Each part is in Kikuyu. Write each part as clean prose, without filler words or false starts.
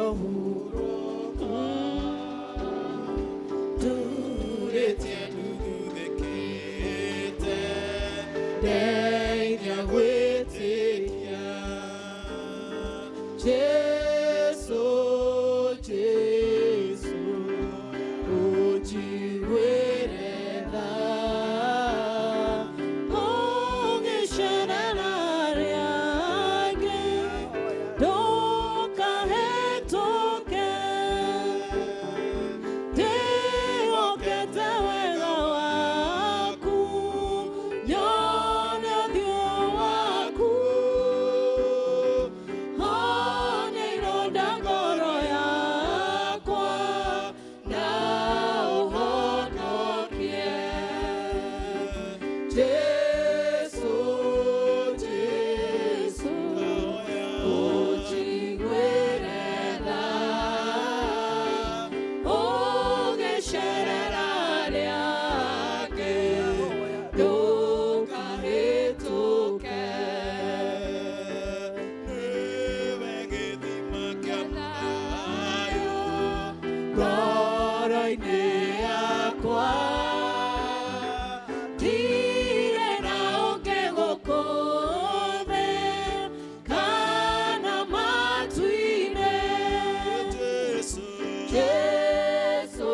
Ũhurũko Turĩtie nduthũkĩte Ndeithia gwĩtĩkia Jesu, Jesu, ũnjiguĩre tha Ũngĩcerera arĩa angĩ ndũkahĩtũke Ndĩhokete wega waku nyone ũthiũ waku Honia ironda ngoro yakwa na ũhonokie Jesu, Jesu, ũnjiguĩre tha Ũngĩcerera arĩa angĩ ndũkahĩtũke Nĩwe gĩthima kĩa thayũ ngoro-inĩ yakwa ndirĩ na ũngĩ gũkũ thĩ kana matu-inĩ Jesu, Jesu,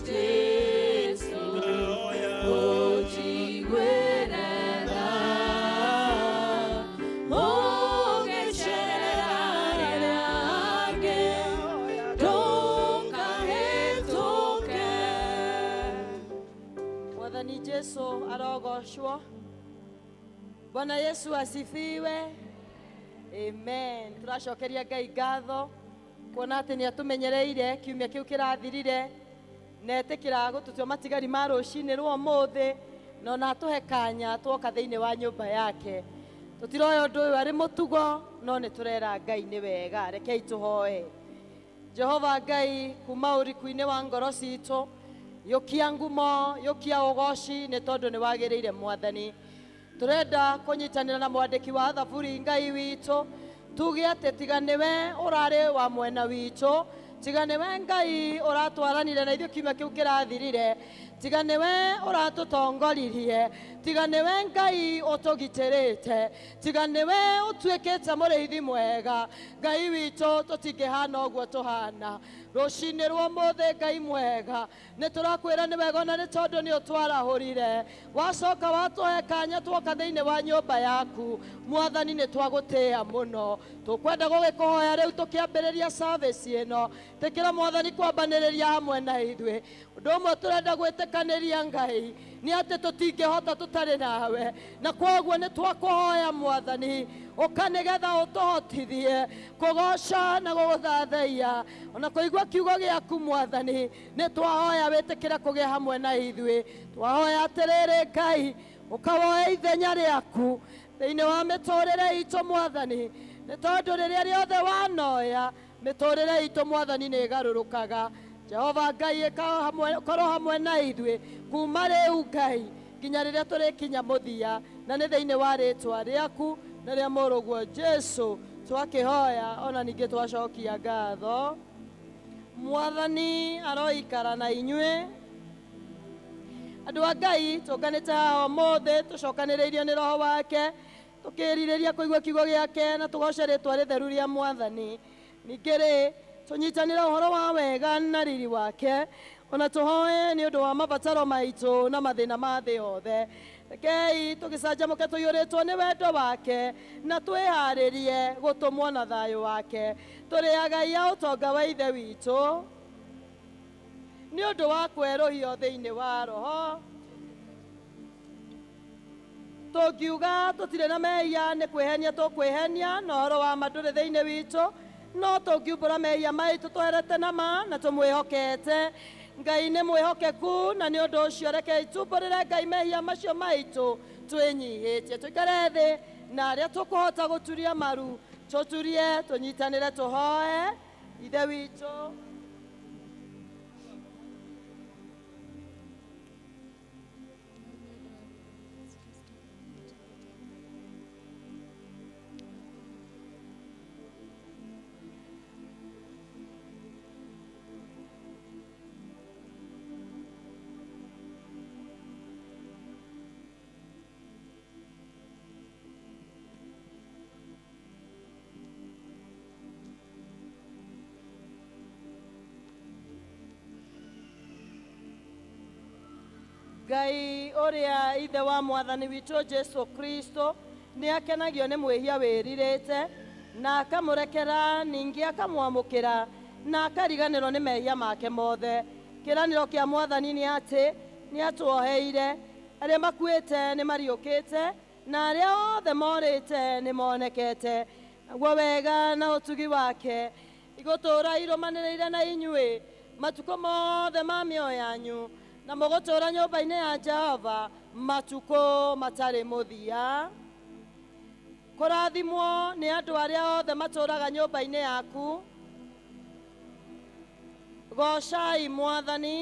Jesu, ũnjiguĩre tha Ũngĩcerera arĩa angĩ ndũkahĩtũke Mwathani Jesu arogocwo. Bwana Yesu asifiwe. Amen. Tũracokeria Ngai ngatho kuona atĩ nĩ atũmenyereire kiumia kĩu kĩrathirire na etĩkĩra gũtũtua matigari ma rũcinĩ rwa ũmũthĩ na ona atũhe kanya twoka thĩinĩ wa nyũmba yake. Tũtiroya ũndũ ũyũ arĩ mũtugo no nĩ tũrera Ngai nĩ wega. Rekei tũhoe. Jehova Ngai kuma ũriku-inĩ wa ngoro citũ yũkia ngumo yũkia ũgoci nĩ tondũ nĩ wagĩrĩire Mwathani. Tũrenda kũnyitanĩra na mwandĩki wa thaburi Ngai witũ tuge atĩ tiga nĩwe ũrarĩ wa mwena witũ tiga nĩwe Ngai ũratwaranire na ithuĩ kiumia kĩu kĩrathirire tiga nĩwe ũratũtongoririe tiga nĩwe Ngai ũtũgitĩrĩte tiga nĩwe ũtuĩkĩte mũrĩithi mwega Ngai witũ tũtingĩhana ũguo tũhana rũcinĩ rwa ũmũthĩ Ngai mwega nĩ tũrakwĩra nĩ wega ona nĩ tondũ nĩ ũtwarahũrire wacoka watũhe kanya twoka thĩinĩ wa nyũmba yaku Mwathani nĩ twagũtĩĩa mũno tũkwenda gũgĩkũhoya rĩu tũkĩambĩrĩria service ĩno tĩkĩra Mwathani kwambanĩrĩria hamwe na ithuĩ ũndũ ũmwe tũrenda gwĩtĩkanĩria Ngai nĩ atĩ tũtingĩhota tũtarĩ nawe na kwoguo nĩ twakũhoya Mwathani ũka nĩgetha ũtũhotithie kũgoca na gũgũthathaiya ona kũigua kiugo gĩaku Mwathani nĩ twahoya wĩtĩkĩre kũgĩa hamwe na ithuĩ twahoya atĩrĩrĩ Ngai ũkawoe ithenya rĩaku thĩinĩ wa mĩtũrĩre itũ Mwathani nĩ tondũ rĩrĩa rĩothe wanoya mĩtũrĩre itũ Mwathani nĩ ĩgarũrũkaga Jehova Ngai korwo hamwe na ithuĩ kuma rĩu Ngai nginya rĩrĩa tũrĩkinya mũthia na nĩ thĩinĩ wa rĩtwa rĩaku na rĩa mũrũguo Jesu twakĩhoya ona ningĩ twacokia ngatho Mwathani aroikara na inyuĩ andũ a Ngai tũnganĩte haha ũmũthĩ tũcokanĩrĩirio nĩ Roho wake tũkĩrirĩria kũigua kiugo gĩake na tũgoce rĩtwa rĩtheru rĩa Mwathani ningĩ rĩ tũnyitanĩre ũhoro wa wega na riri wake ona tũhoe nĩ ũndũ wa mabataro maitũ na mathĩna ma thĩ yothe rekei tũgĩcanjamũke tũiyũrĩtwo nĩ wendo wake na twĩharĩrie gũtũmwo na thayũ wake tũrĩ agai a ũtonga wa Ithe witũ nĩ ũndũ wa kwerũhio thĩinĩ wa Roho tũngiuga tũtirĩ na mehia nĩ kwĩhenia tũkwĩhenia na ũhoro wa ma ndũrĩ thĩinĩ witũ no tũngiumbũra mehia maitũ tũherete na ma na tũmwĩhokete Ngai nĩ mwĩhokeku na nĩ ũndũ ũcio rekei tumbũrĩre Ngai mehia macio maitũ twĩnyihĩtie tũikare thĩ na arĩa tũkũhota gũturia maru tũturie tũnyitanĩre tũhoe Ithe witũ. Ngai ũrĩa ithe wa mwathani witũ Jesu Kristo nĩ akenagio nĩ mwĩhia wĩrirĩte na akamũrekera ningĩ akamwamũkĩra na akariganĩrwo nĩ mehia make mothe. Kĩranĩro kĩa mwathani nĩ atĩ nĩ atwoheire, arĩa makuĩte nĩ mariũkĩte na arĩa othe morĩte nĩ monekete. Naguo wega na ũtugi wake igũtũũra irũmanĩrĩire na inyuĩ matukũ mothe ma mĩoyo yanyu, na mũgũtũũra nyũmba-inĩ ya Jehova matukũ matarĩ mũthia. Kũrathimwo nĩ andũ arĩa othe matũũraga nyũmba-inĩ yaku. Goocai mwathani.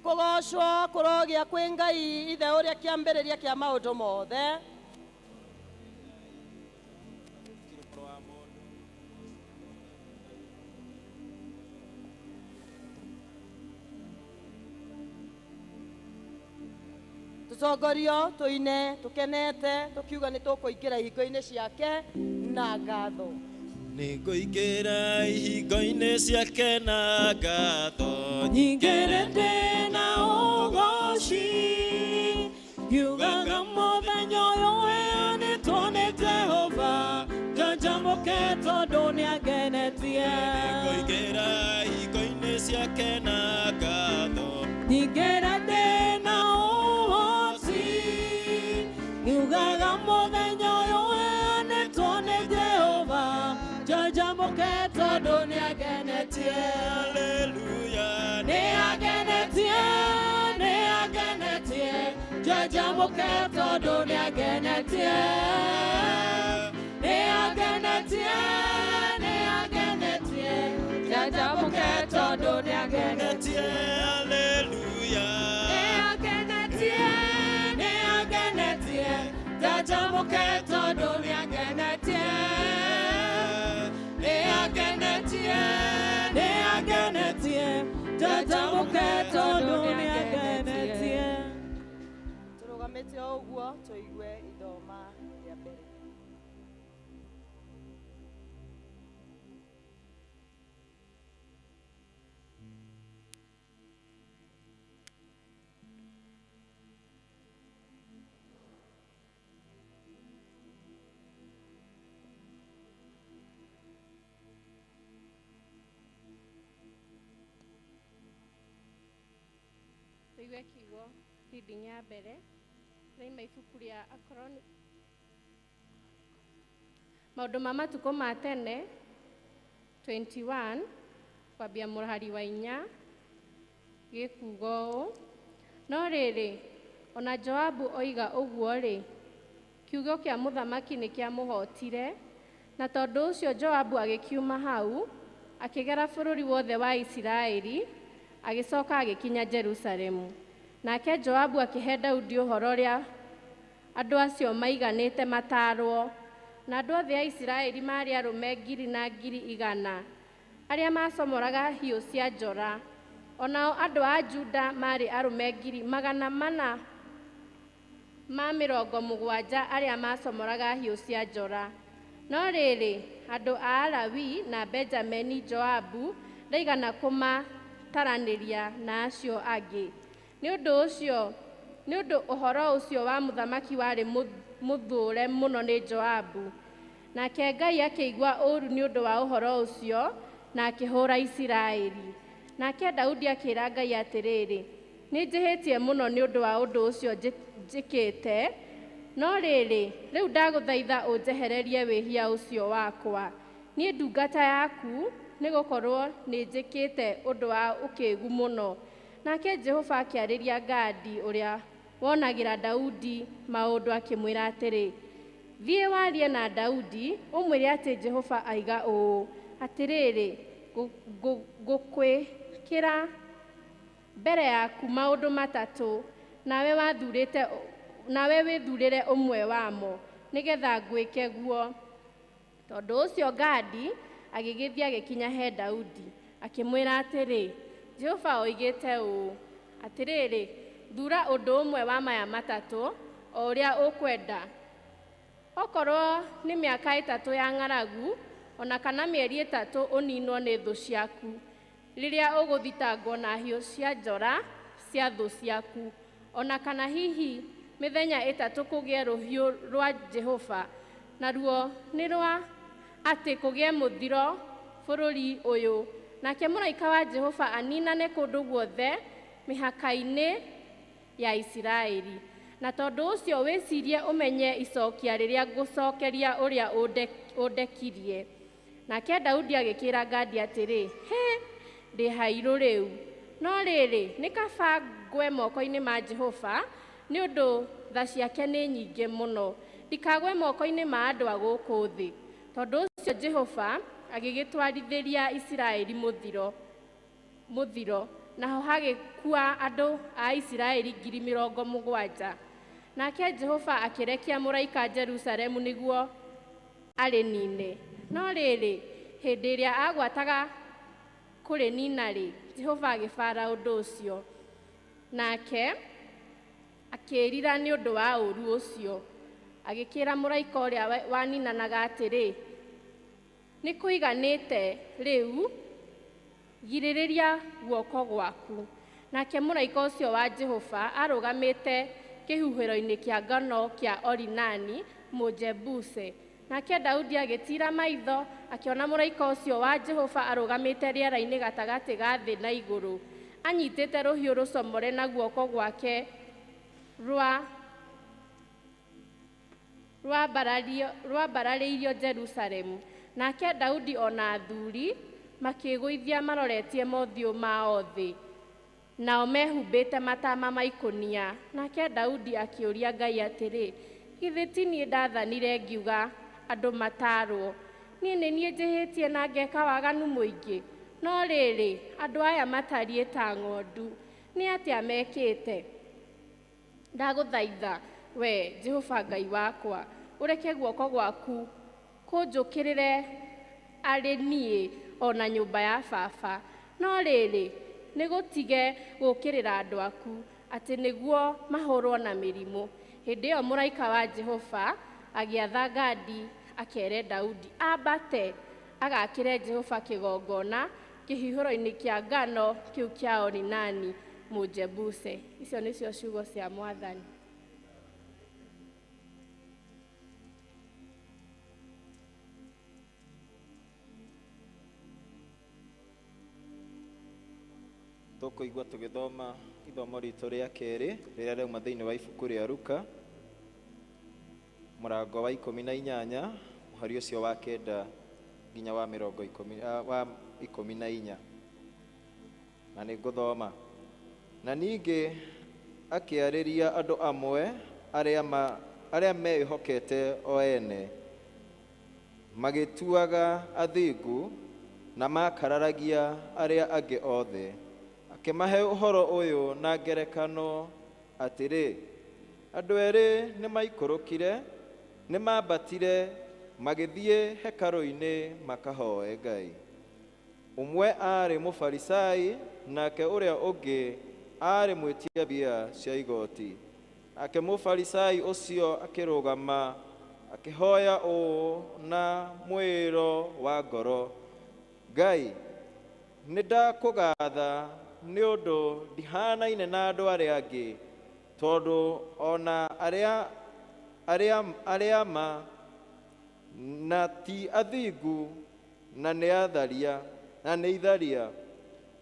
Kũgoocwo kũrogĩa kwĩ Ngai ithe ũrĩa kĩambĩrĩria kĩa maũndũ mothe. Tũtongorio tũine tũkenete tũkiuga nĩ tũkũingĩra ihingo-inĩ ciake na ngatho. Nĩngũingĩra ihingo-inĩ ciake na ngatho Nyingĩre ndĩ na ũgooci, ngiugaga mũthenya ũyũ ũheanĩtwo nĩ Jehova, njanjamũke tondũ nĩangenetie. Nĩngũingĩra ihingo-inĩ ciake na ngatho Nyingĩre ndĩ na ũhoti, ngiugaga mũthenya ũyũ ũheanĩtwo nĩ Jehova, njanjamũke tondũ nĩangenetie. Haleluya. Nĩangenetie, nĩangenetie, njanjamũke tondũ nĩangenetie. Nĩangenetie, nĩangenetie, njanjamũke tondũ nĩangenetie. Haleluya. Nĩangenetie, nĩangenetie, njanjamũke tondũ nĩangenetie. Nĩangenetie, nĩangenetie, njanjamũke tondũ nĩangenetie. Tũrũgamĩte o ũguo tũigue ithoma rĩa mbere. Tũigue kiugo reading ya mbere thĩinĩ ibuku rĩa Akoroni maũndũ ma matukũ ma tene 21 kwambia mũhari wa 4 gĩkuga ũũ: no rĩrĩ, ona Joabu oiga ũguo-rĩ, kiugo kĩa mũthamaki nĩ kĩamũhotire, na tondũ ũcio Joabu agĩkiuma hau akĩgera bũrũri wothe wa Isiraeli, agĩcoka agĩkinya Jerusalemu. Nake Joabu akĩhe Daudi ũhoro ũrĩa andũ acio maiganĩte matarwo, na andũ othe a Isiraeli maarĩ arũme 100 na 100,000 arĩa macomoraga hiũ cia njora. Onao andũ a Juda maarĩ arũme 470,000 arĩa macomoraga hiũ cia njora. No rĩrĩ, andũ a Lawi na Benjamini Joabu ndaigana kũmataranĩria na acio angĩ. Nĩ ũndũ ũcio, nĩ ũndũ ũhoro ũcio wa mũthamaki warĩ mũthũre mũno nĩ Joabu. Nake Ngai akĩigua ũũru nĩ ũndũ wa ũhoro ũcio na akĩhũũra Isiraeli. Nake Daudi akĩĩra Ngai atĩrĩrĩ, nĩ njĩhĩtie mũno nĩ ũndũ wa ũndũ ũcio njĩkĩte, no rĩrĩ, rĩu ndagũthaitha ũnjehererie wĩhia ũcio wakwa. Niĩ ndungata yaku, nĩgũkorwo nĩ njĩkĩte ũndũ wa ũkĩĩgu mũno. Nake Jehova akĩarĩria Gadi ũrĩa wonagĩra Daudi maũndũ akĩmwĩra atĩrĩ, thiĩ warie na Daudi ũmwĩre atĩ Jehova aiga ũũ, atĩrĩrĩ, ngũkwĩkĩra mbere yaku maũndũ matatũ, nawe wathurĩte, nawe wĩthurĩre ũmwe wamo, nĩgetha ngwĩke guo. Tondũ ũcio Gadi agĩgĩthiĩ agĩkinya he Daudi akĩmwĩra atĩrĩ, Jehova oigĩte ũũ, atĩrĩrĩ, thura ũndũ ũmwe wa maya matatũ, o ũrĩa ũkwenda. Okorwo nĩ mĩaka 3 ya ng'aragu, ona kana mĩeri 3 ũninwo nĩ thũ ciaku, rĩrĩa ũgũthitangwo na hiũ cia njora cia thũ ciaku, ona kana hihi mĩthenya 3 kũgĩe rũhiũ rwa Jehova, naruo nĩ rwa atĩ kũgĩe mũthiro bũrũri ũyũ. Nake mũraika wa Jehova aninane kũndũ guothe mĩhaka-inĩ ya Isiraeli. Na tondũ ũcio wĩcirie ũmenye icokia rĩrĩa ngũcokeria ũrĩa ũndekirie. Nake Daudi agĩkĩra Gadi atĩrĩ, hĩ, ndĩ hairũ rĩu, no rĩrĩ, nĩ kaba ngwe moko-inĩ ma Jehova, nĩ ũndũ tha ciake nĩ nyingĩ mũno, ndikagwe moko-inĩ ma andũ a gũkũ thĩ. Tondũ ũcio Jehova agĩgĩtwarithĩria Isiraeli mũthiro, naho hagĩkua andũ a Isiraeli 70,000. Nake Jehova akĩrekia mũraika Jerusalemu nĩguo arĩnine. No rĩrĩ, hĩndĩ ĩrĩa agwataga kũrĩnina-rĩ, Jehova agĩbara ũndũ ũcio, nake akĩĩrira nĩ ũndũ wa ũũru ũcio. Agĩkĩra mũraika ũrĩa waninanaga atĩrĩ, nĩ kũiganĩte rĩu, girĩrĩria guoko gwaku. Nake mũraika ũcio wa Jehova arũgamĩte kĩhuhĩro-inĩ kĩa ngano kĩa Orinani Mũjebuse. Nake Daudi agĩtiira maitho, akĩona mũraika ũcio wa Jehova arũgamĩte rĩera-inĩ gatagatĩ ga thĩ na igũrũ, anyitĩte rũhiũ rũcomore na guoko gwake rwambararĩirio Jerusalemu. Nake Daudi ona athuri makĩĩgũithia maroretie mothiũ mao thĩ, nao mehumbĩte matama ma ikũnia. Nake Daudi akĩũria Ngai atĩrĩ, githĩ ti niĩ ndathanire ngiuga andũ matarwo? Niĩ nĩ niĩ njĩhĩtie na ngeka waganu mũingĩ. No rĩrĩ, andũ aya matariĩ ta ng'ondu, nĩ atĩa mekĩte? Ndagũthaitha we Jehova Ngai wakwa, ũreke guoko gwaku kũnjũkĩrĩre arĩ niĩ ona nyũmba ya baba. No rĩrĩ, nĩgũtige gũũkĩrĩra andũ aku, atĩ nĩguo mahũrwo na mĩrimũ. Hĩndĩ ĩyo mũraika wa Jehova agĩatha Gadi akere Daudi ambate agakĩre Jehova kĩgongona kĩhihũro-inĩ kĩa ngano kĩu kĩa Orinani Mũjebuse. Icio nĩcio ciugo cia Mwathani. Tũkũigua tũgĩthoma ithomo ritũ rĩa kerĩ rĩrĩa rĩauma thĩinĩ wa ibuku rĩa Luka mũrango wa 18 mũhari ũcio wa 9 nginya wa 14. Na nĩ ngũthoma. Na ningĩ akĩarĩria andũ amwe arĩa meĩhokete o ene, magĩtuaga athingu na makararagia arĩa angĩ othe. Akĩmahe ũhoro ũyũ na ngerekano atĩrĩ, andũ erĩ nĩmaikũrũkire, nĩmambatire magĩthiĩ hekarũ-inĩ makahoe Ngai. Ũmwe aarĩ Mũfarisai, nake ũrĩa ũngĩ aarĩ mwĩtia mbia cia igoti. Nake Mũfarisai ũcio akĩrũgama akĩhoya ũũ na mwĩĩro wa ngoro, Ngai, nĩndakũgatha nĩ ũndũ ndihanaine na andũ arĩa angĩ, tondũ ona arĩa ma na ti athingu na nĩ atharia na nĩ itharia,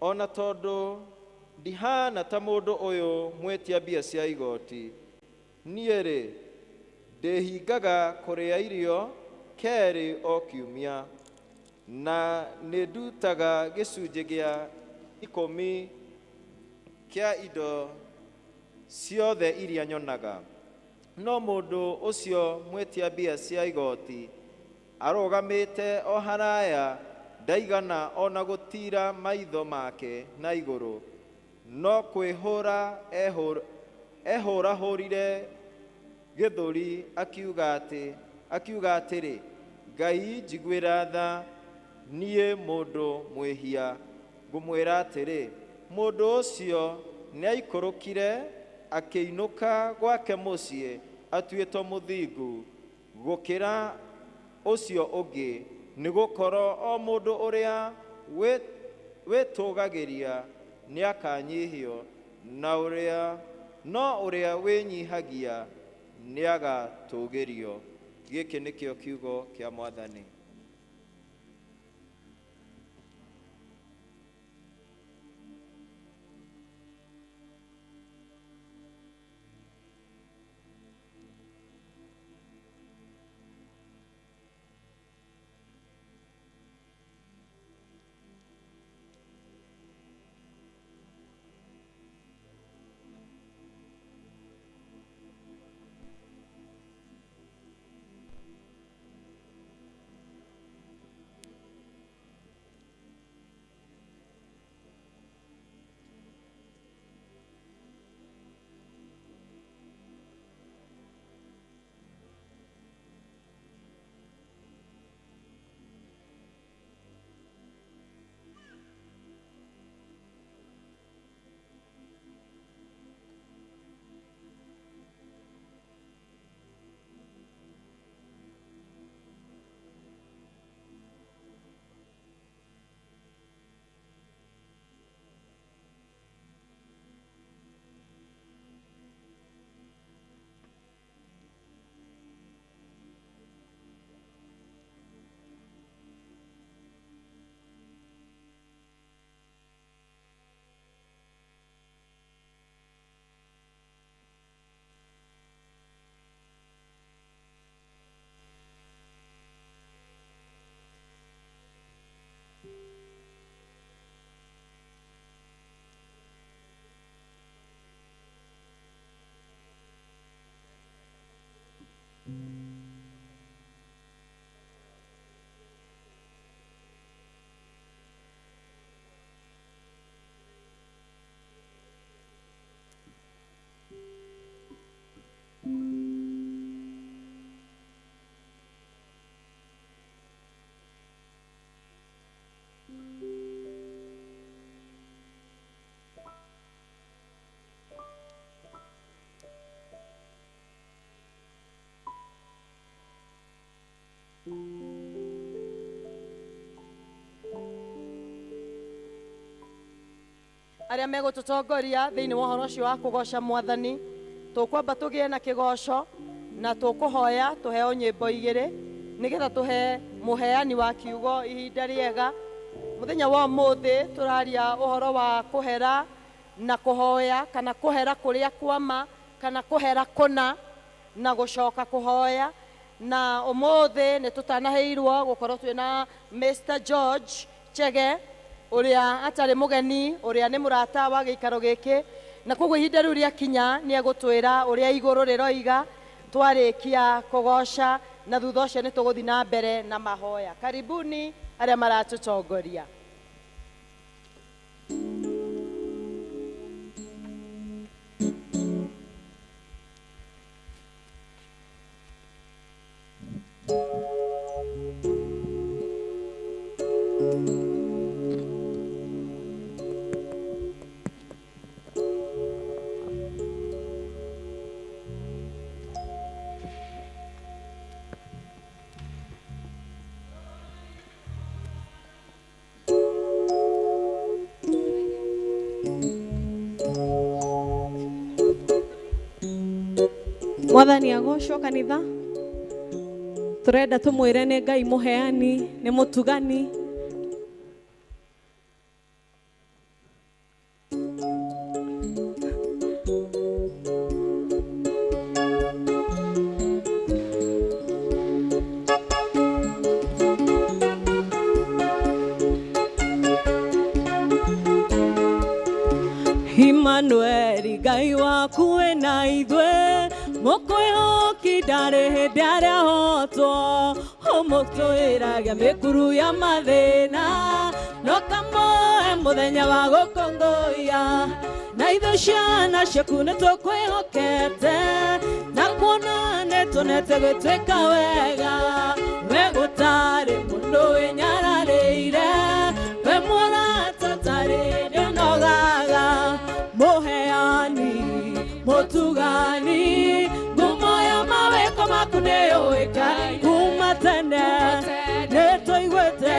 ona tondũ ndihana ta mũndũ ũyũ mwĩtia mbia cia igoti. Niĩ-rĩ, ndĩhingaga kũrĩa irio kerĩ o kiumia, na nĩndutaga gĩcunjĩ gĩa 10 kĩa indo ciothe iria nyonaga. No mũndũ ũcio mwĩtia mbia cia igoti arũgamĩte o haraya, ndaigana ona gũtiira maitho make na igũrũ, no kwĩhũra ehũrahũrire gĩthũri akiuga atĩrĩ, Ngai njiguĩra tha, niĩ mũndũ mwĩhia. Ngũmwĩra atĩrĩ, mũndũ ũcio nĩaikũrũkire akĩinũka gwake mũciĩ atuĩtwo mũthingu gũkĩra ũcio ũngĩ, nĩgũkorwo o mũndũ ũrĩa wĩtũgagĩria nĩakanyihio, na ũrĩa no ũrĩa wĩnyihagia nĩagatũũgĩrio. Gĩkĩ nĩkĩo kiugo kĩa Mwathani. Arĩa megũtũtongoria thĩinĩ wa ũhoro ũcio wa kũgoca Mwathani, tũkwamba tũgĩe na kĩgoco na tũkũhoya tũheo nyĩmbo igĩrĩ nĩgetha tũhe mũheani wa kiugo ihinda rĩega. Mũthenya wa ũmũthĩ tũraria ũhoro wa kũhera na kũhoya, kana kũhera kũrĩa kwama, kana kũhera kũna na gũcoka kũhoya. Na ũmũthĩ nĩ tũtanaheirwo gũkorwo twĩna Mr. George Chege, ũrĩa atarĩ mũgeni, ũrĩa nĩ mũrata wa gĩikaro gĩkĩ, na koguo ihinda rĩu rĩakinya nĩ egũtwĩra ũrĩa igũrũ rĩroiga twarĩkia kũgoca, na thutha ũcio nĩ tũgũthiĩ na mbere na mahoya. Karibuni arĩa maratũtongoria. Mwathani agocwo kanitha, turenda tumwire ni Ngai muheani, ni mutugani. Emmanuel Ngai waku wĩna ithuĩ, mũkwĩhoki ndarĩ hĩndĩ arahotwo, ũmũtwĩraga mĩkuru ya mathĩna, no kamũhe mũthenya wa gũkũngũiya. Na ithuĩ ciana ciaku nĩtũkwĩhokete, na kuona nĩtuonete gwĩtuĩka wega. We gũtarĩ mũndũ wĩnyararĩire, we mũrata ũtarĩ ndũnogaga, mũheani mũtugani, ngumo ya mawĩko maku nĩyũĩkaine kuma tene, nĩtũiguĩte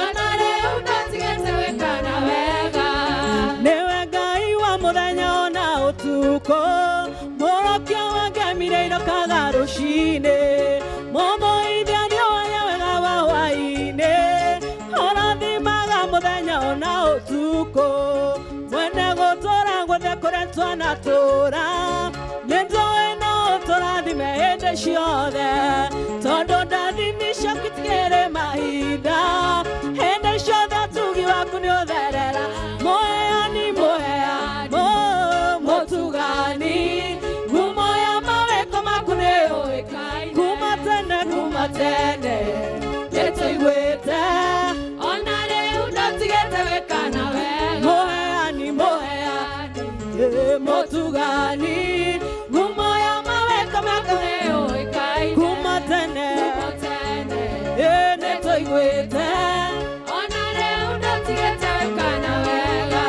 ona rĩu ndũtigĩte gwĩkana wega. Nĩwe Ngai ũtukũ mũrokia wa ngemire irokaga rũcinĩ mũmũithia nĩoĩ wega wa hwaĩ-inĩ ũrathimaga mũthenya ona ũtukũ mwene gũtũra guothe kũrĩa twanatũra nĩnjũĩ no ũtũrathime hĩndĩ ciothe tondũ ndathimi ciaku itikĩrĩ mahinda hĩndĩ ciothe ũtugi waku nĩũtherera mũheani mũheani mũtugani ngumo ya mawĩko maku nĩyũĩkaine kuma tene nĩtũiguĩte ona rĩu ndũtigĩte gwĩkana wega mũheani mũheani mũtugani ngumo ya mawĩko maku nĩyũĩkaine kuma tene nĩtũiguĩte ona rĩu ndũtigĩte gwĩkana wega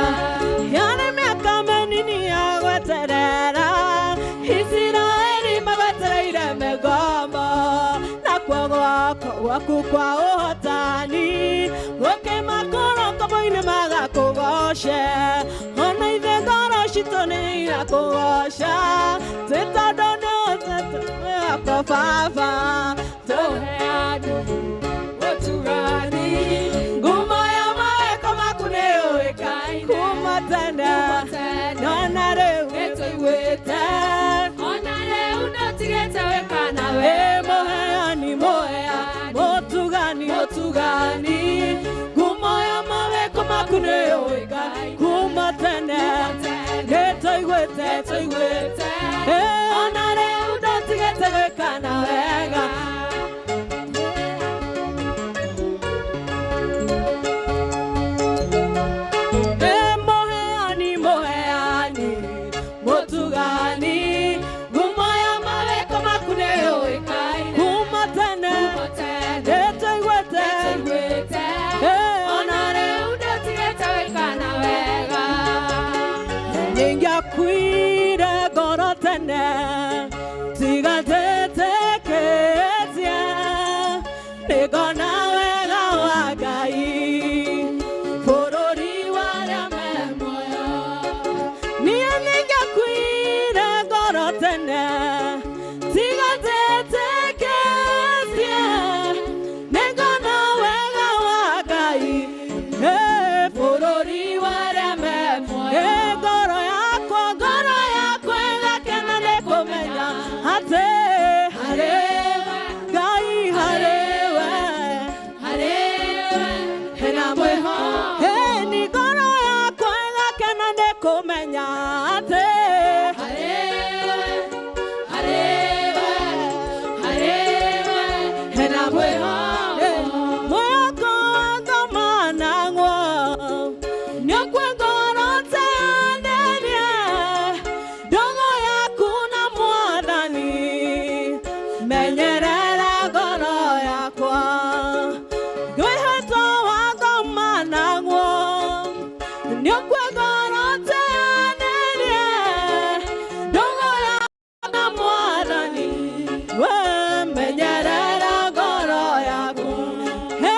yarĩ mĩaka mĩnini ya gweterera Isiraeli magwetereire mĩgombo nakuo guoko gwaku kwa ũhotani gũkĩmakũra ngombo-inĩ magakũgoce ona ithe ngoro citũ nĩ irakũgoca twĩ tondũ nĩ ũtete baba mũheani mũtugani ngumo ya mawĩko maku nĩyũĩkaine kuma tene nona rĩu nĩtũiguĩte ona rĩu ndũtigĩte gwĩkana ĩ wega mũheani mũheani mũtugani mũtugani ngumo ya mawĩko maku nĩyũĩkaine kuma tene nĩtũiguĩte tũiguĩte ĩ ona rĩu ndũtigĩte gwĩkana wega Ĩ mũheani mũheani mũtugani ngumo ya mawĩko maku nĩyũĩkaine kuma tene nĩtũiguĩte ĩ ona rĩu ndũtigĩte gwĩkana wega Ningĩakuire ngoro tene tiga njĩtĩkĩtie nĩngona wega wa Ngai bũrũri wa arĩa me muoyo niĩ ningĩakuire ngoro tene tiga njĩtĩkĩtie nĩngona wega wa Ngai bũrũri wa arĩa me muoyo ngoro yakwa ĩgakena nĩ kũmenya atĩ harĩ Ngai harĩ we hena mwĩhoko ni ngoro yakwa ĩgakena nĩ kũmenya atĩ hena mwĩhoko mwĩhoko wa ngoma na ng'wo nĩũkue ngoro teanĩrie ndũgũ yaku na Mwathani menyerera ngoro yakwa mwĩhĩtwa wa ngoma na ng'wo nĩũkue ngoro teanĩrie ndũgũ yaku na Mwathani we menyerera ngoro yaku He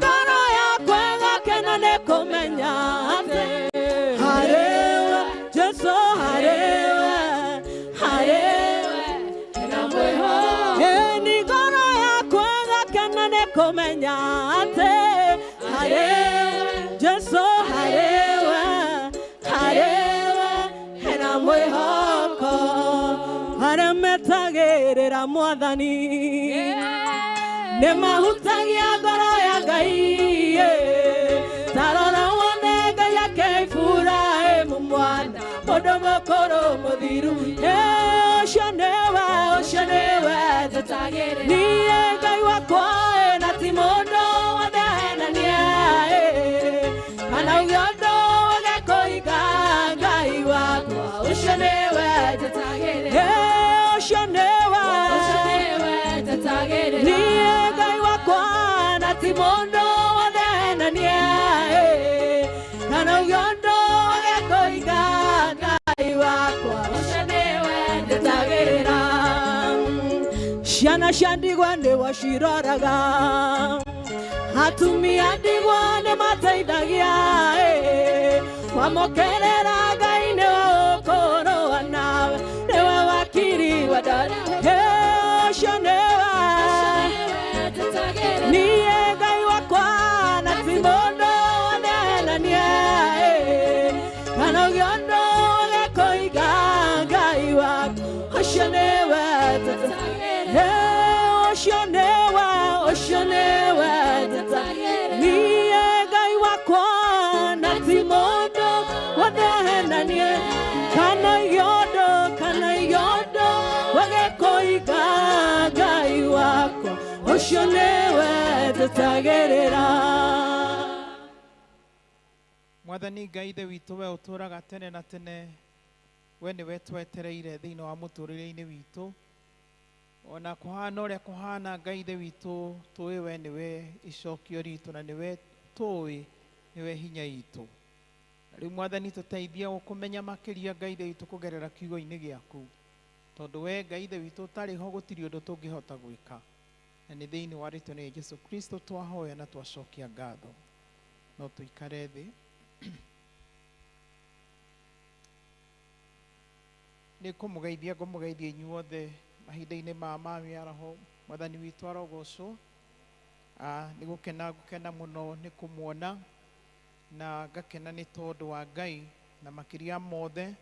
ngoro yakwa ĩgakena nĩ kũmenya atĩ harĩwe Jesũ harĩwe harĩwe hena mwĩhoko ni ngoro yakwa ĩgakena nĩ kũmenya atĩ harĩwe Jesũ harĩwe harĩwe hena mwĩhoko arĩa metagĩrĩra Mwathani nĩ mahutagia ngoro ya Ngai ta rora wone Ngai ake Iburahĩmu mwana mũndũ mũkũrũ mũthiru ũcio nĩwe ũcio nĩwe tũtagĩrĩra niĩ Ngai wakwa na ti mũndũ wothe na niĩ kana uge ũndũ wage kũhinga Ngai wakwa ũcio nĩwe tũtagĩrĩra ũcio nĩwe ũcio nĩwe tũtagĩrĩra niĩ Ngai wakwa na ti mũndũ wothe na niĩ kana uge ũndũ wage kũhinga Ngai wakwa ũcio nĩwe tũtagĩrĩra ciana cia ndigwa nĩwe ciroraga atumia ndigwa nĩ mateithagia kwamũkĩrĩra Ngai nĩwe ũkũrũa nao wakwa na ti mũndũ wothe ahenanie kana iondo kana iondo wagekũiga Ngai wakwa ũcio nĩwe tũtagĩrĩra. Mwathani Ngai ithe witũ we ũtũũraga tene na tene, we nĩwe twetereire thĩinĩ wa mũtũrĩre-inĩ witũ. Ona kũhana ũrĩa kũhana, Ngai ithe witũ tũĩ we nĩwe icokio ritũ na nĩwe tũĩ nĩwe hinya itũ. Na rĩu Mwathani tũteithie gũkũmenya makĩria Ngai ithe witũ kũgerera kiugo-inĩ gĩaku, tondũ we Ngai ithe witũ ũtarĩ ho gũtirĩ ũndũ tũngĩhota gwĩka. Na nĩ thĩinĩ wa rĩtwa rĩa Jesũ Kristo twahoya na twacokia ngatho. No tũikare thĩ. Nĩ kũmũgeithia ngũmũgeithia inyuothe mahinda-inĩ ma mĩaraho. Mwathani witũ arogocwo. Nĩ gũkena ngũkena mũno nĩ kũmuona na ngakena nĩ tondũ wa Ngai, na makĩria mothe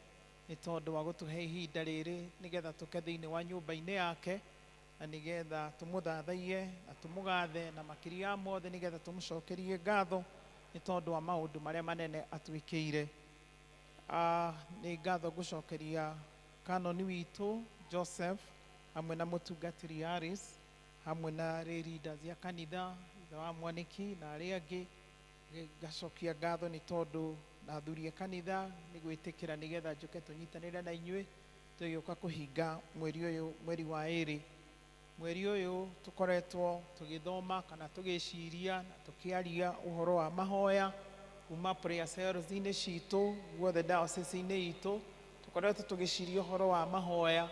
nĩ tondũ wa gũtũhe ihinda rĩrĩ nĩgetha tũke thĩinĩ wa nyũmba-inĩ yake na nĩgetha tũmũthathaiye na tũmũgathe, na makĩria mothe nĩgetha tũmũcokerie ngatho nĩ tondũ wa maũndũ marĩa manene atwĩkĩire. Nĩ ngatho ngũcokeria kanoni witũ Joseph hamwe na mũtungatĩri Harris hamwe na leaders ya kanitha ithe wa Mwaniki na arĩa angĩ. Ngacokia ngatho nĩ tondũ na athuri a kanitha nĩ gwĩtĩkĩra nĩgetha njũke tũnyitanĩre na inyuĩ tũgĩũka kũhinga mweri ũyũ, mweri wa ĩrĩ. Mweri ũyũ tũkoretwo tũgĩthoma kana tũgĩciria na tũkĩaria ũhoro wa mahoya kuma prayer cells-inĩ citũ guothe diocese-inĩ itũ. Tũkoretwo tũgĩciria ũhoro wa mahoya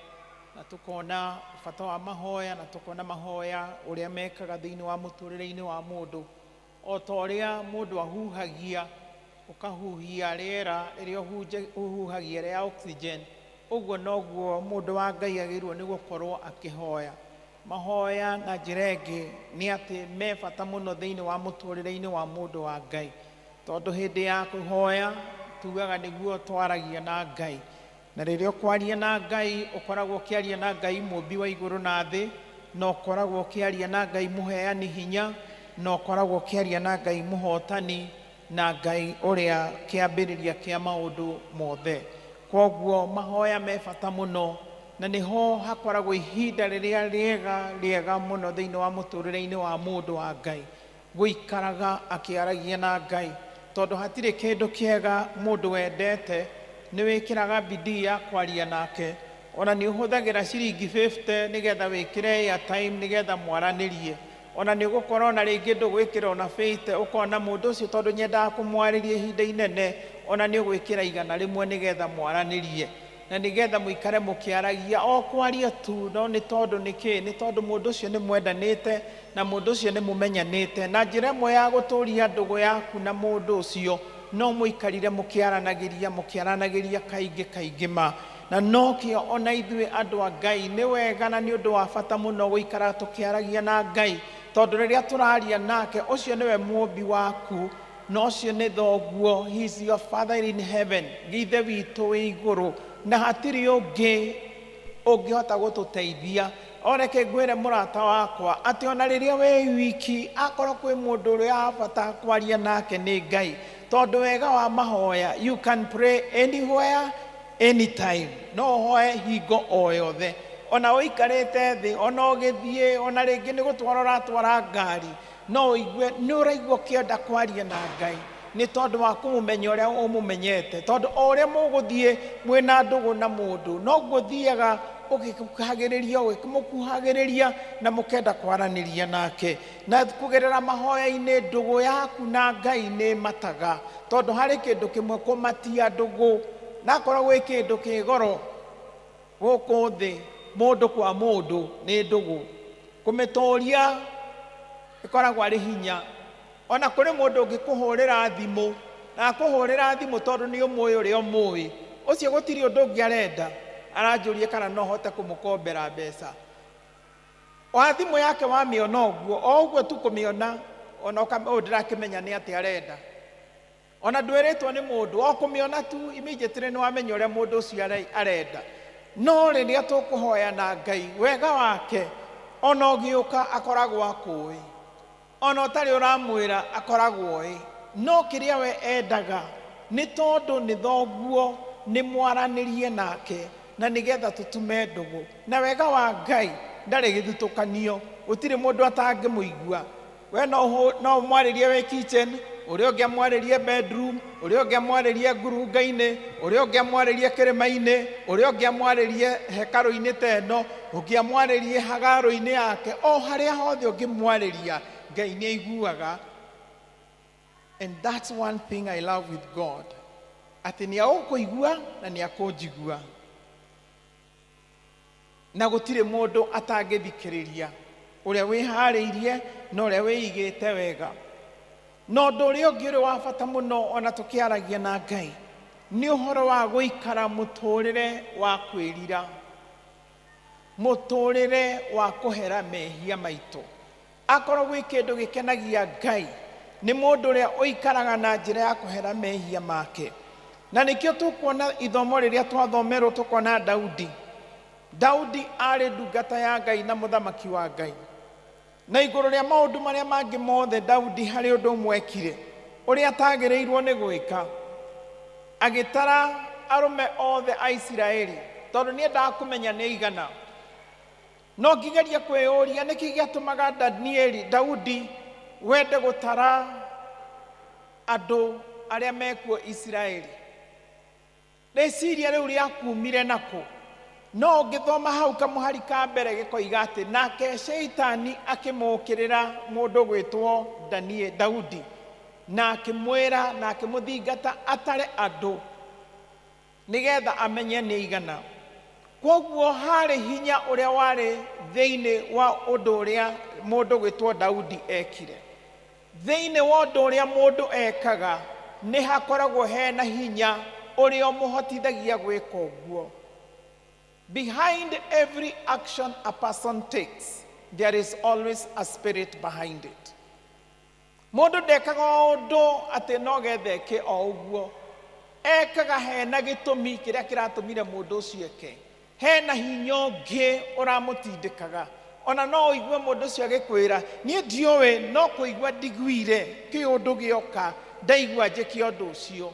na tũkona bata wa mahoya na tũkona mahoya ũrĩa mekaga thĩinĩ wa mũtũrĩre-inĩ wa mũndũ. O ta ũrĩa mũndũ ahuhagia, ũkahuhia rĩera rĩrĩa ũhuhagia rĩa oxygen, ũguo noguo mũndũ wa Ngai agĩrĩirwo nĩ gũkorwo akĩhoya. Mahoya na njĩra ĩngĩ nĩ atĩ me bata mũno thĩinĩ wa mũtũrĩre-inĩ wa mũndũ wa Ngai, tondũ hĩndĩ ya kũhoya tugaga nĩguo twaragia na Ngai, na rĩrĩa ũkwaria na Ngai ũkoragwo ũkĩaria na Ngai mũmbi wa igũrũ na thĩ, na ũkoragwo ũkĩaria na Ngai mũheani hinya, na ũkoragwo ũkĩaria na Ngai mũhotani, na Ngai ũrĩa kĩambĩrĩria kĩa maũndũ mothe. Kwoguo mahoya me bata mũno, na nĩho hakoragwo ihinda rĩrĩa rĩega rĩega mũno thĩinĩ wa mũtũrĩre-inĩ wa mũndũ wa Ngai, gũikaraga akĩaragia na Ngai, tondũ hatirĩ kĩndũ kĩega mũndũ wendete nĩ wĩkĩraga bidii ya kwaria nake. Ona nĩ ũhũthagĩra ciringi 50 nĩgetha wĩkĩre airtime nĩgetha mwaranĩrie. Ona nĩ ũgũkorwo na rĩngĩ ndũgwĩkĩra ona 50, ũkona mũndũ ũcio tondũ nyendaga kũmwarĩria ihinda inene, ona nĩ ũgwĩkĩra 100 nĩgetha mwaranĩrie na nĩgetha mũikare mũkĩaragia o kwaria tu. No nĩ tondũ nĩkĩ? Nĩ tondũ mũndũ ũcio nĩ mwendanĩte na mũndũ ũcio nĩ mũmenyanĩte, na njĩra ĩmwe ya gũtũria ndũgũ yaku na mũndũ ũcio no mũikarire mũkĩaranagĩria mũkĩaranagĩria kaingĩ kaingĩ ma. Na nokĩo ona ithuĩ andũ a Ngai nĩ wega na nĩ ũndũ wa bata mũno gũikara tũkĩaragia na Ngai, tondũ rĩrĩa tũraria nake ũcio nĩwe mũmbi waku na ũcio nĩ thoguo. He is your father in heaven, ithe witũ wĩ igũrũ, na hatirĩ ũngĩ ũngĩhota gũtũteithia. O reke ngwĩre mũrata wakwa atĩ ona rĩrĩa wĩ wiki, akorwo kwĩ mũndũ ũrĩa wa bata kwaria nake nĩ Ngai, tondũ wega wa mahoya, you can pray anywhere anytime, no ũhoe hingo o yothe, ona ũikarĩte thĩ, ona ũgĩthiĩ, ona rĩngĩ nĩ gũtwara ũratwara ngari, no ũigue nĩ ũraigua ũkĩenda kwaria na Ngai nĩ tondũ wa kũmũmenya ũrĩa ũmũmenyete, tondũ o ũrĩa mũgũthiĩ mwĩna ndũgũ na mũndũ noguo ũthiaga ũgĩkuhagĩrĩria ũgĩmũkuhagĩrĩria na mũkenda kwaranĩria nake. Na kũgerera mahoya-inĩ ndũgũ yaku na Ngai nĩ mataga, tondũ harĩ kĩndũ kĩmwe kũmatia ndũgũ, na akorwo gwĩ kĩndũ kĩ goro gũkũ thĩ mũndũ kwa mũndũ nĩ ndũgũ, kũmĩtũria ĩkoragwo arĩ hinya. Ona kũrĩ mũndũ ũngĩkũhũrĩra thimũ na akũhũrĩra thimũ tondũ nĩ ũmũĩ ũrĩa ũmũĩ, ũcio gũtirĩ ũndũ ũngĩ arenda, aranjũria kana no hote kũmũkombera mbeca. Wa thimũ yake wamĩona ũguo, o ũguo tu kũmĩona, ona ũyũ ndĩrakĩmenya nĩ atĩ arenda. Ona ndwĩrĩtwo nĩ mũndũ, o kũmĩona tu immediately nĩ wamenya ũrĩa mũndũ ũcio arenda. No rĩrĩa tũkũhoya na Ngai, wega wake ona ũgĩũka akoragwo akũĩ, ona ũtarĩ ũramwĩra akoragwo oĩ. No kĩrĩa we endaga nĩ tondũ nĩ thoguo, nĩ mwaranĩrie nake na nĩgetha tũtume ndũgũ. Na wega wa Ngai ndarĩ gĩthutũkanio, gũtirĩ mũndũ atangĩmũigua. We no ũmwarĩrie wĩ kitchen, ũrĩa ũngĩ amwarĩrie bedroom, ũrĩa ũngĩ amwarĩrie ngurunga-inĩ, ũrĩa ũngĩ amwarĩrie kĩrĩma-inĩ, ũrĩa ũngĩ amwarĩrie hekarũ-inĩ ta ĩno, ũngĩ amwarĩrie hagaro-inĩ yake, o harĩa hothe ũngĩmwarĩria, Ngai nĩ aiguaga. And that's one thing I love with God. Atĩ nĩ agũkũigua na nĩ akũnjigua. Na gũtirĩ mũndũ atangĩthikĩrĩria, ũrĩa wĩharĩirie na ũrĩa wĩigĩte wega. Na ũndũ ũrĩa ũngĩ ũrĩ wa bata mũno ona tũkĩaragia na Ngai nĩ ũhoro wa gũikara mũtũrĩre wa kwĩrira, mũtũrĩre wa kũhera mehia maitũ. Akorwo gwĩ kĩndũ gĩkenagia Ngai nĩ mũndũ ũrĩa ũikaraga na njĩra ya kũhera mehia make. Na nĩkĩo tũkuona ithomo rĩrĩa twathomerwo tũkona Daudi. Daudi arĩ ndungata ya Ngai na mũthamaki wa Ngai. Na igũrũ rĩa maũndũ marĩa mangĩ mothe, Daudi harĩ ũndũ ũmwe ekire ũrĩa atagĩrĩirwo nĩ gwĩka. Agĩtara arũme othe a Isiraeli tondũ nĩendaga kũmenya nĩ aigana. No ngĩgeria kwĩyũria nĩkĩ gĩatũmaga Daudi wende gũtara andũ arĩa mekuo Isiraeli. Rĩciria rĩu rĩakumire nakũ? No ũngĩthoma hau kamũhari ka mbere gĩkoiga atĩ nake Shaitani akĩmũkĩrĩra mũndũ gwĩtwo Daudi, na akĩmwĩra na akĩmũthingata atare andũ nĩgetha amenye nĩ aigana. Kwoguo harĩ hinya ũrĩa warĩ thĩinĩ wa ũndũ ũrĩa mũndũ gwĩtwo Daudi ekire. Thĩinĩ wa ũndũ ũrĩa mũndũ ekaga nĩ hakoragwo hena hinya ũrĩa ũmũhotithagia gwĩka ũguo. Behind every action a person takes, there is always a spirit behind it. Mũndũ ndekaga ũndũ atĩ no getha eke o ũguo. Ekaga hena gĩtũmi kĩrĩa kĩratũmire mũndũ ũcio eke. Hena hinya ũngĩ ũramũtindĩkaga. Ona no ũigue mũndũ ũcio agĩkwĩra, niĩ ndiũĩ, no kũigua ndiguire kĩũndũ gĩoka, ndaigua njĩke ũndũ ũcio.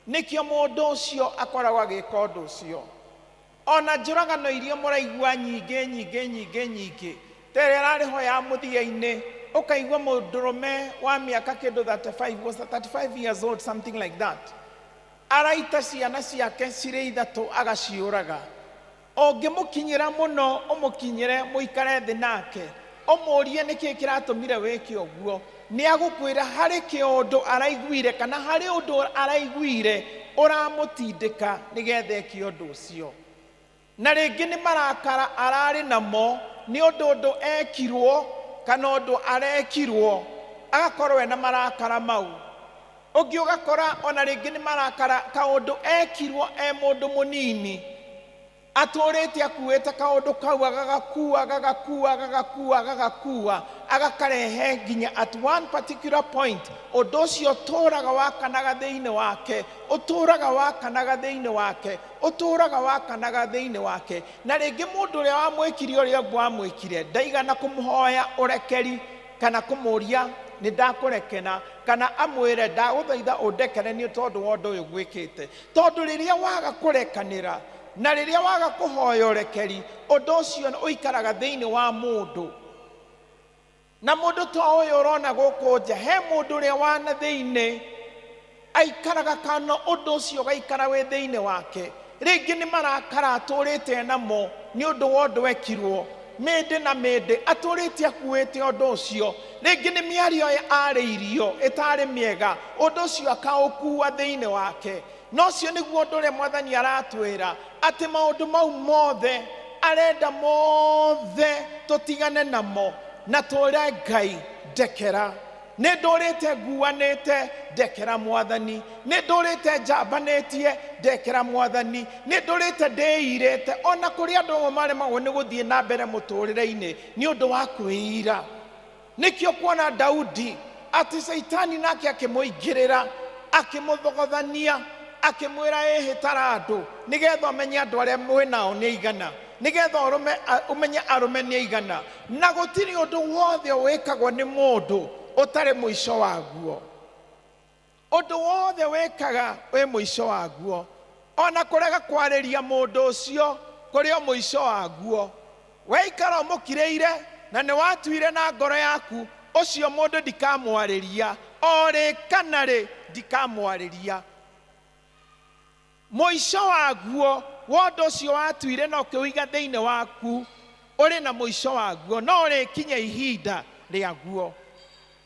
Nĩkĩo mũndũ ũcio akoragwo agĩka ũndũ ũcio. Ona njũragano iria mũraigua nyingĩ nyingĩ nyingĩ nyingĩ, ta ĩrĩa ĩrarĩ ho ya mũthia-inĩ, ũkaigua mũndũrũme wa mĩaka kĩndũ 35, was 35 years old, something like that, araita ciana ciake cirĩ ithatũ agaciũraga. Ũngĩmũkinyĩra mũno, ũmũkinyĩre mũikare thĩ nake, ũmũrie nĩkĩĩ kĩratũmire wĩke ũguo, nĩ agũkwĩra harĩ kĩũndũ araiguire kana harĩ ũndũ araiguire ũramũtindĩka nĩgetha eke ũndũ ũcio. Na rĩngĩ nĩ marakara ararĩ namo nĩ ũndũ ũndũ ekirwo kana ũndũ arekirwo, agakorwo ena marakara mau. Ũngĩ ũgakora ona rĩngĩ nĩ marakara kaũndũ ekirwo e mũndũ mũnini, atũrĩte akuĩte kaũndũ kau agagakua agagakua agagakua agagakua agakarehe nginya at one particular point ũndũ ũcio ũtũraga wakanaga thĩinĩ wake, ũtũraga wakanaga thĩinĩ wake, ũtũraga wakanaga thĩinĩ wake. Na rĩngĩ mũndũ ũrĩa wamwĩkire ũrĩa ũguo wamwĩkire ndaigana kũmũhoya ũrekeri kana kũmũria nĩ ndakũrekena kana amwĩre ndagũthaitha ũndekere nĩ tondũ wa ũndũ ũyũ gwĩkĩte. Tondũ rĩrĩa waga kũrekanĩra na rĩrĩa waga kũhoya ũrekeri, ũndũ ũcio ũikaraga thĩinĩ wa mũndũ. Na mũndũ ta ũyũ ũrona gũkũ nja, he mũndũ ũrĩa wana thĩinĩ aikaraga kana ũndũ ũcio ũgaikara wĩ thĩinĩ wake. Rĩngĩ nĩ marakara atũrĩte namo nĩ ũndũ wa ũndũ ekirwo mĩndĩ na mĩndĩ, atũrĩte akuĩte ũndũ ũcio. Rĩngĩ nĩ mĩario arĩirio ĩtarĩ mĩega, ũndũ ũcio akaũkua thĩinĩ wake. No ũcio nĩguo ũndũ ũrĩa Mwathani aratwĩra atĩ maũndũ mau mothe arenda mothe tũtigane namo na tũre Ngai ndekera. Nĩ ndũrĩte nguanĩte, ndekera Mwathani. Nĩ ndũrĩte njambanĩtie, ndekera Mwathani. Nĩ ndũrĩte ndĩirĩte. Ona kũrĩ andũ amwe maremagwo nĩ gũthiĩ na mbere mũtũrĩre-inĩ nĩ ũndũ wa kwĩira. Nĩkĩo kuona Daudi atĩ Caitani nake akĩmũingĩrĩra, akĩmũthogothania, akĩmwĩra ĩhĩ tara andũ nĩgetha ũmenye andũ arĩa mwĩ nao nĩ aigana, nĩgetha ũmenye arũme nĩ aigana. Na gũtirĩ ũndũ wothe wĩkagwo nĩ mũndũ ũtarĩ mũico waguo. Ũndũ wothe wĩkaga wĩ mũico waguo. Ona kũrega kwarĩria mũndũ ũcio kũrĩ o mũico waguo. Weikara ũmũkirĩire na nĩ watuire na ngoro yaku ũcio mũndũ ndikamwarĩria o rĩ kana rĩ ndikamwarĩria. Mũico waguo wa ũndũ ũcio watuire na ũkĩũiga thĩinĩ waku ũrĩ na mũico waguo no ũrĩkinya ihinda rĩaguo.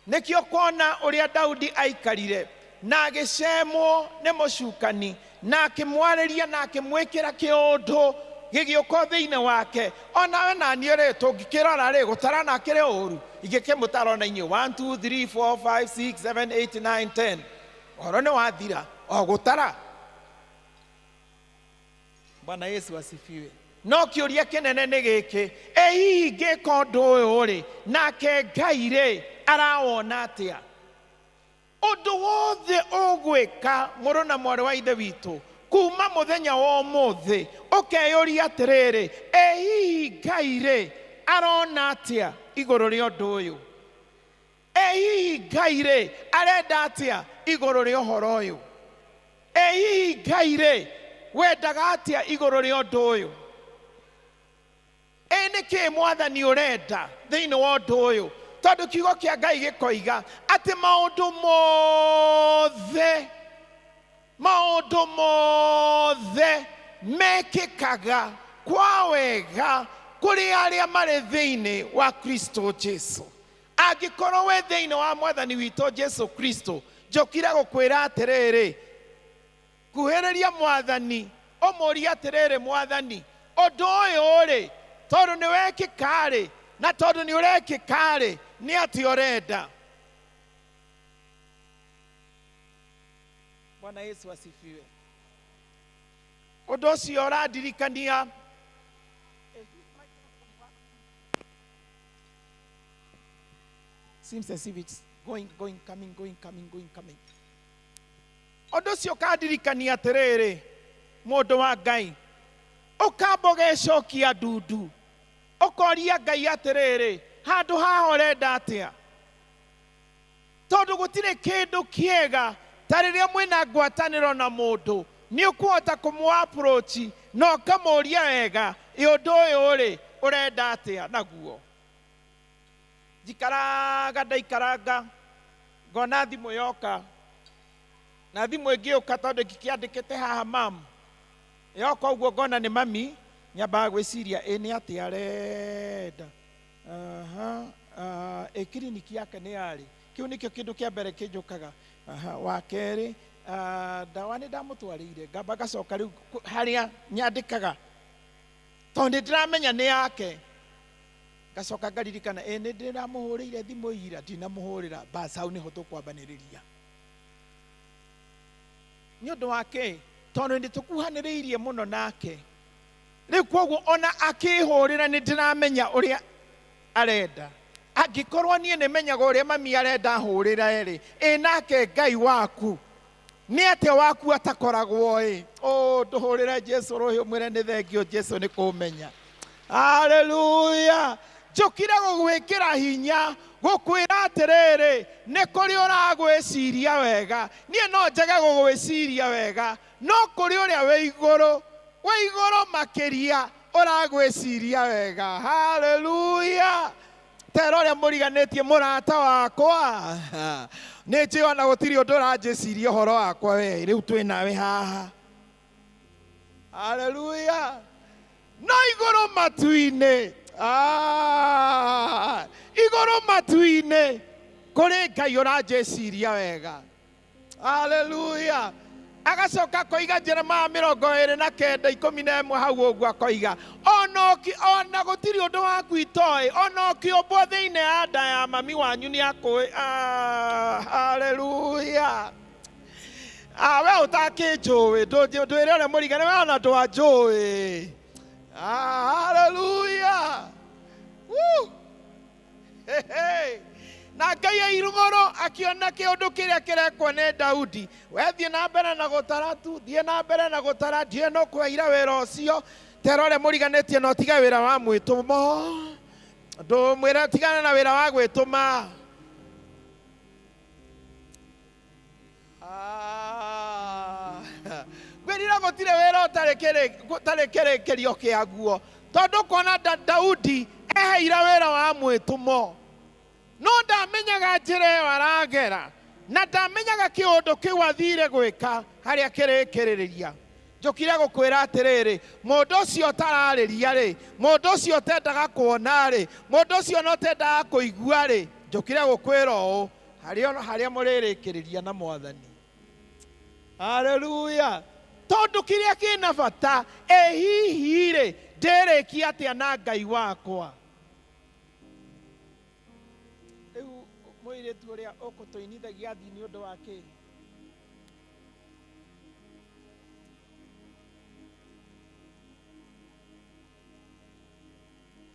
Nĩkĩo kuona ũrĩa Daudi aikarire na agĩcemwo nĩ mũcukani na akĩmwarĩria na akĩmwĩkĩra kĩũndũ gĩgĩũka thĩinĩ wake. Onawe na niĩ rĩ tũngĩkĩrora rĩ gũtara na akĩrĩ ũru ingĩkĩmũtara ona inyuĩ 1 2 3 4 5 6 7 8 9 10 ũhoro nĩ wathira o gũtara. Bwana Yesu asifiwe. No kĩũria kĩnene nĩ gĩkĩ, ĩ hihi ngĩka ũndũ ũyũ rĩ nake Ngai rĩ arawona atĩa? Ũndũ wothe ũgwĩka mũrũ na mwarĩ wa ithe witũ kuma mũthenya wa ũmũthĩ ũkeyũria atĩrĩrĩ, ĩ hihi Ngai rĩ arona atĩa igũrũ rĩa ũndũ ũyũ? Ĩ hihi Ngai rĩ arenda atĩa igũrũ rĩa ũhoro ũyũ? Ĩ hihi Ngai rĩ wendaga atĩa igũrũ rĩa ũndũ ũyũ? Ĩ nĩkĩĩ mwathani ũrenda thĩinĩ wa ũndũ ũyũ? Tondũ kiugo kĩa Ngai gĩkoiga atĩ maũndũ mothe, maũndũ mothe mekĩkaga kwa wega kũrĩ arĩa marĩ thĩinĩ wa Kristo Jesu. Angĩkorwo wĩ thĩinĩ wa mwathani witũ Jesu Kristo, njũkire gũkwĩra atĩrĩrĩ, kuhĩrĩria mwathani ũmũrie atĩrĩrĩ, mwathani ũndũ ũyũ rĩ tondũ nĩ wekĩka rĩ na tondũ nĩ ũrekĩka rĩ nĩ atĩa ũrenda? Bwana Yesu asifiwe. Ũndũ ũcio ũrandirikania seems as if it's going, going, coming, going, coming, going, coming. Ũndũ ũcio ũkandirikania atĩrĩrĩ, mũndũ wa Ngai ũkamba ũgecokia ndundu ũkoria Ngai atĩrĩrĩ, handũ haha ũrenda atĩa? Tondũ gũtirĩ kĩndũ kĩega ta rĩrĩa mwĩna ngwatanĩro na mũndũ nĩ ũkũhota kũmũ approach na ũkamũria wega, ĩ ũndũ ũyũ rĩ ũrenda atĩa naguo? Njikaraga ndaikaranga ngona thimũ yoka na thimũ ĩngĩũka tondũ ngĩkĩandĩkĩte haha mam yoka ũguo ngona nĩ mami nyambaga gwĩciria ĩ nĩ atĩa arenda. Aha, ĩ kiriniki yake nĩ yarĩ kĩu nĩkĩo kĩndũ kĩa mbere kĩnjũkaga. Aha, wa kerĩ ndawa nĩ ndamũtwarĩire ngamba ngacoka rĩu harĩa nyandĩkaga tondũ nĩ ndĩramenya nĩ yake ngacoka ngaririkana ĩ nĩ ndĩramũhũrĩire thimũ ira ndinamũhũrĩra bas hau nĩho tũkwambanĩrĩria. Nĩ ũndũ wa kĩ? Tondũ nĩ tũkuhanĩrĩirie mũno nake rĩu kwoguo ona akĩhũrĩra nĩ ndĩramenya ũrĩa arenda. Angĩkorwo niĩ nĩ menyaga ũrĩa mami arenda hũrĩra rĩ, ĩ nake Ngai waku nĩ atĩa waku atakoragwo ĩ? Ũ ndũhũrĩre Jesu rũhĩ ũmwĩre nĩ thengio Jesu nĩ kũmenya. Haleluya. Njũkire gũgwĩkĩra hinya gũkwĩra atĩrĩrĩ, nĩ kũrĩ ũragwĩciria wega. Niĩ no njage gũgwĩciria wega no kũrĩ ũrĩa wĩ igũrũ, wĩ igũrũ makĩria ũragwĩciria wega. Haleluya. Tera ũrĩa mũriganĩtie mũrata wakwa nĩ njũĩ ona gũtirĩ ũndũ ũranjĩciria ũhoro wakwa we rĩu twĩ nawe haha. Haleluya. No igũrũ matu-inĩ, igũrũ matu-inĩ kũrĩ Ngai ũranjĩciria wega. Haleluya. Agacoka akoiga Jeremia 29 11 hau ũguo akoiga ona gũtirĩ ũndũ waku itoĩ ona ũkĩũmbwo thĩinĩ ya nda ya mami wanyu nĩ akũĩ. Haleluya. We ũtakĩnjũĩ ndwĩre ũrĩa mũrigane we ona ndwanjũĩ. Haleluya. Hey, hey. Na Ngai e igũrũ akĩona kĩũndũ kĩrĩa kĩrekwo nĩ Daudi, we thiĩ na mbere na gũtara tu, thiĩ na mbere na gũtara, ndiũĩ no kweira wĩra ũcio. Tera ũrĩa mũriganĩtie na ũtige wĩra wa mwĩtũmo, ndũmwĩre tigana na wĩra wa gwĩtũma. Ngwĩrire gũtirĩ wĩra ũtarĩ kĩrĩkĩrio kĩaguo tondũ kuona Daudi eheire wĩra wa mwĩtũmo no ndamenyaga njĩra ĩyo aragera na ndamenyaga kĩũndũ kĩu athire gwĩka harĩa kĩrĩkĩrĩria. Njũkire gũkwĩra atĩrĩrĩ, mũndũ ũcio ũtararĩria rĩ, mũndũ ũcio ũtendaga kuona rĩ, mũndũ ũcio no ũtendaga kũigua rĩ, njũkire gũkwĩra ũũ, harĩa mũrĩrĩkĩrĩria na Mwathani. Haleluya. Tondũ kĩrĩa kĩna bata, ĩ hihi rĩ, ndĩrĩkia atĩa na Ngai wakwa? Rĩu mũirĩtu ũrĩa ũkũtũinithagia athiĩ nĩ ũndũ wa kĩ?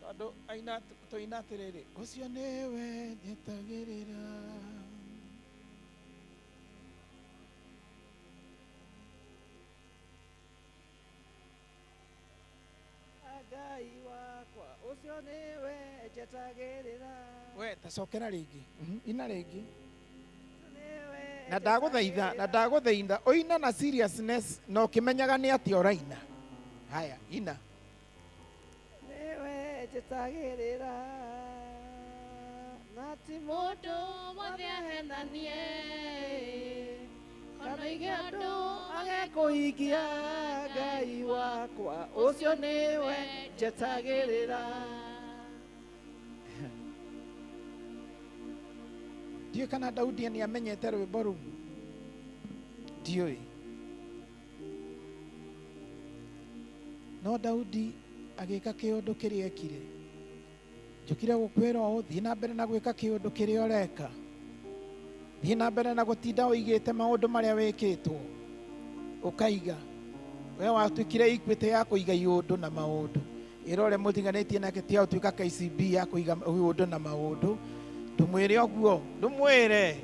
Tondũ aina tũina atĩrĩrĩ, ũcio nĩwe njetagĩrĩra. Ngai wakwa ũcio nĩwe njetagĩrĩra. We tacokera rĩngĩ, ina rĩngĩ. Na ndagũthaitha ũina na seriousness na ũkĩmenyaga nĩ atĩa ũraina. Haya, ina. Nĩwe njetagĩrĩra na ti Mũndũ wothe ahenanie kana oige ũndũ age kũhingia. Ngai wakwa ũcio nĩwe njetagĩrĩra. Ndiũĩ kana Daudi nĩ amenyete rwĩmbo rũu, ndiũĩ. No Daudi agĩka kĩũndũ kĩrĩa ekire. Njũkire gũkwĩra ũũ, thiĩ na mbere na gwĩka kĩũndũ kĩrĩa ũreka. Thiĩ na mbere na gũtinda ũigĩte maũndũ marĩa wĩkĩtwo ũkaiga. We watuĩkire Equity ya kũiga iũndũ na maũndũ. Ĩra ũrĩa mũtiganĩtie nake tiga gũtuĩka KCB ya kũiga iũndũ na maũndũ. Ndũmwĩre ũguo, ndũmwĩre.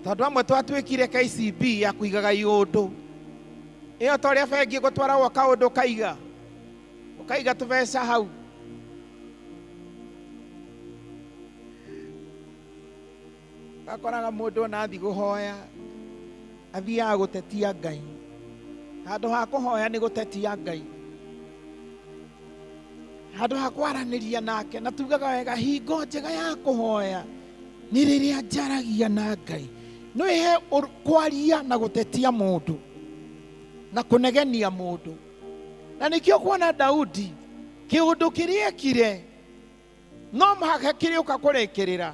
Tondũ amwe twatuĩkire KCB ya kũigaga iũndũ. Ĩyo ta ũrĩa bengi ĩgũtwaragwo kaũndũ ũkaiga. Ũkaiga tũbeca hau. Gakoraga mũndũ ona athiĩ kũhoya athiaga gũtetia Ngai. Handũ ha kũhoya nĩ gũtetia Ngai. Handũ ha kwaranĩria nake, na tugaga wega hingo njega ya kũhoya nĩ rĩrĩa njaragia na Ngai. No ĩhe kwaria na gũtetia mũndũ na kũnegenia mũndũ. Na nĩkĩo kuona Daudi kĩũndũ kĩrĩa ekire no mũhaka kĩrĩũka kũrĩkĩrĩra.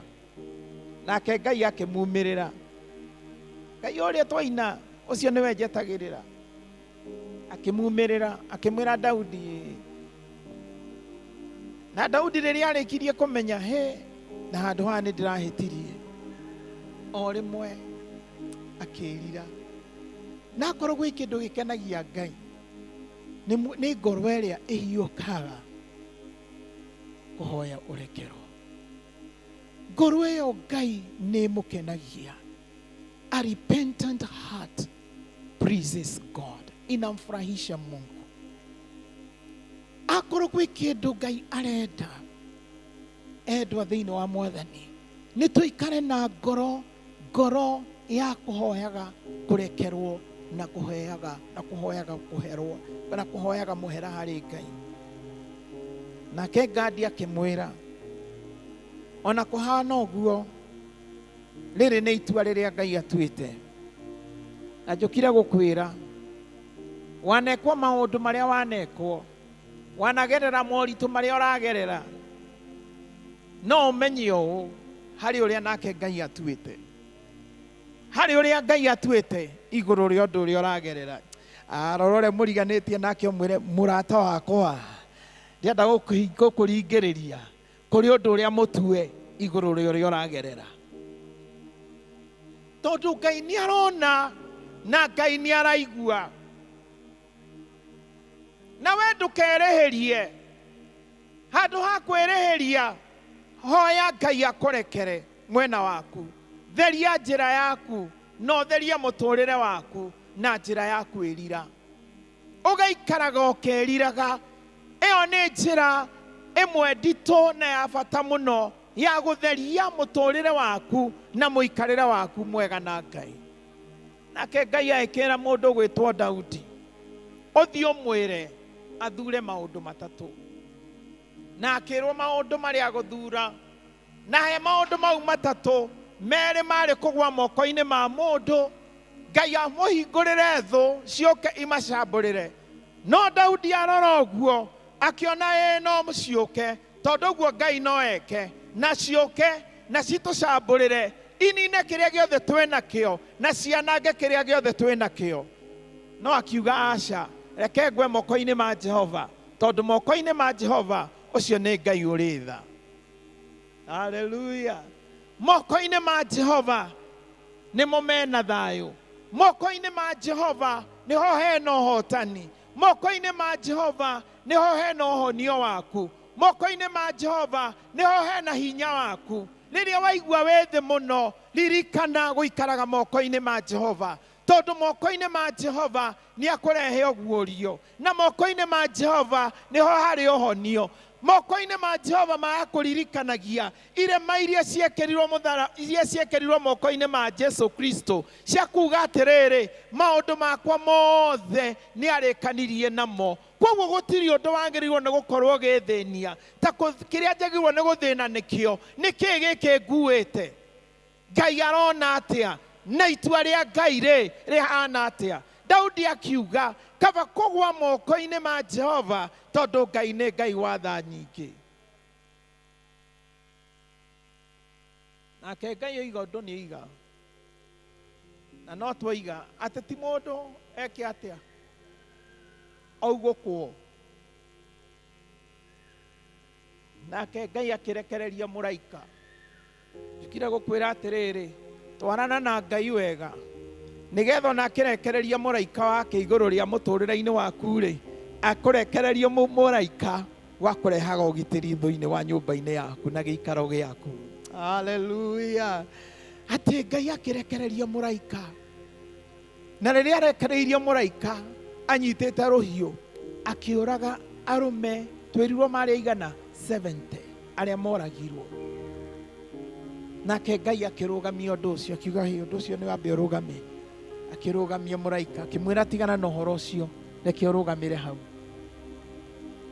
Nake Ngai akĩmumĩrĩra. Ngai ũrĩa twaina ũcio nĩwe njetagĩrĩra. Akĩmumĩrĩra akĩmwĩra Daudi. Na Daudi rĩrĩa arĩkirie kũmenya he na handũ haha nĩ ndĩrahĩtirie, o rĩmwe akĩĩrira. Na akorwo gwĩ kĩndũ gĩkenagia Ngai nĩ ngoro ĩrĩa ĩhiũkaga kũhoya ũrekero. Ngoro ĩyo Ngai nĩ ĩmũkenagia. A repentant heart pleases God, inamfurahisha Mungu. Akorwo gwĩ kĩndũ Ngai arenda endwa thĩinĩ wa Mwathani, nĩ tũikare na ngoro ya kũhoyaga kũrekerwo na kũheaga na kũhoyaga kũherwo na kũhoyaga mũhera harĩ Ngai. Nake Gadi akĩmwĩra, ona kũhana ũguo, rĩrĩ nĩ itua rĩrĩa Ngai atuĩte. Na njũkire gũkwĩra, wanekwo maũndũ marĩa wanekwo, wanagerera moritũ marĩa ũragerera, no ũmenye ũũ harĩ ũrĩa nake Ngai atuĩte. Harĩ ũrĩa Ngai atuĩte igũrũ rĩa ũndũ ũrĩa ũragerera. Rora ũrĩa mũriganĩtie nake ũmwĩre, mũrata wakwa, ndĩrenda gũkũringĩrĩria kũrĩ ũndũ ũrĩa mũtue igũrũ rĩa ũrĩa ũragerera. Tondũ Ngai nĩ arona na Ngai nĩ araigua. Na we ndũkerĩhĩrie. Handũ ha kwĩrĩhĩria, hoya Ngai akũrekere mwena waku. Theria njĩra yaku na ũtherie mũtũrĩre waku na njĩra ya kwĩrira. Ũgaikaraga ũkĩriraga. Ĩyo nĩ njĩra ĩmwe nditũ na ya bata mũno Ya gũtheria mũtũrĩre waku na mũikarĩre waku mwega na Ngai. Nake Ngai agĩkĩra mũndũ gwĩtwo Daudi, ũthiĩ ũmwĩre athure maũndũ matatũ. Na akĩrwo maũndũ marĩa agũthura, na he maũndũ mau matatũ merĩ marĩ kũgwa moko-inĩ ma mũndũ, Ngai amũhingũrĩre thũ ciũke imacambũrĩre. No Daudi arora ũguo akĩona ĩĩ no ciũke, tondũ ũguo Ngai no eke, na ciũke na citũcambũrĩre, inine kĩrĩa gĩothe twĩnakĩo na cianange kĩrĩa gĩothe twĩnakĩo. No akiuga aca, reke ngwe moko-inĩ ma Jehova, tondũ moko-inĩ ma Jehova ũcio nĩ Ngai ũrĩ tha. Haleluya. Moko-inĩ ma Jehova nĩmo mena thayũ. Moko-inĩ ma Jehova nĩho hena ũhotani. Moko-inĩ ma Jehova nĩho hena ũhonio waku. Moko-inĩ ma Jehova nĩho hena hinya waku. Rĩrĩa waigua wĩ thĩ mũno, ririkana gũikaraga moko-inĩ ma Jehova, tondũ moko-inĩ ma Jehova nĩ akũrehe ũguũrio, na moko-inĩ ma Jehova nĩho harĩ ũhonio. Moko-inĩ ma Jehova magakũririkanagia irema iria ciekĩrirwo mũthara, iria ciekĩrirwo moko-inĩ ma Jesu Kristo, cia kuga atĩrĩrĩ, maũndũ makwa mothe nĩ arĩkanirie namo. Koguo gũtirĩ ũndũ wagĩrĩirwo nĩ gũkorwo ũgĩthĩnia ta kĩrĩa njagĩrĩirwo nĩ gũthĩna nĩkĩo nĩ kĩĩ gĩkĩ nguĩte. Ngai arona atĩa na itua rĩa Ngai rĩ rĩhana atĩa? Daudi akiuga kaba kũgwa moko-inĩ ma Jehova, tondũ Ngai nĩ Ngai wa tha nyingĩ. Nake Ngai oiga ũndũ nĩ oiga, na no twoiga atĩ ti mũndũ eke atĩa augũkwo. Nake Ngai akĩrekereria mũraika. Njũkire gũkwĩra atĩrĩrĩ, twarana na Ngai wega, nĩgetha ona akĩrekereria mũraika wake igũrũ rĩa mũtũrĩre-inĩ waku rĩ, akũrekererie mũraika wa kũrehaga ũgitĩri thĩinĩ wa nyũmba-inĩ yaku na gĩikaro gĩaku. Haleluya. Atĩ Ngai akĩrekereria mũraika, na rĩrĩa arekereirie mũraika anyitĩte rũhiũ, akĩũraga arũme twĩrirwo marĩ aigana 70 arĩa moragirwo. Nake Ngai akĩrũgamia ũndũ ũcio, akiuga hĩ, ũndũ ũcio nĩ wambe ũrũgame. Akĩrũgamia mũraika, akĩmwĩra tigana na ũhoro ũcio, reke ũrũgamĩre hau.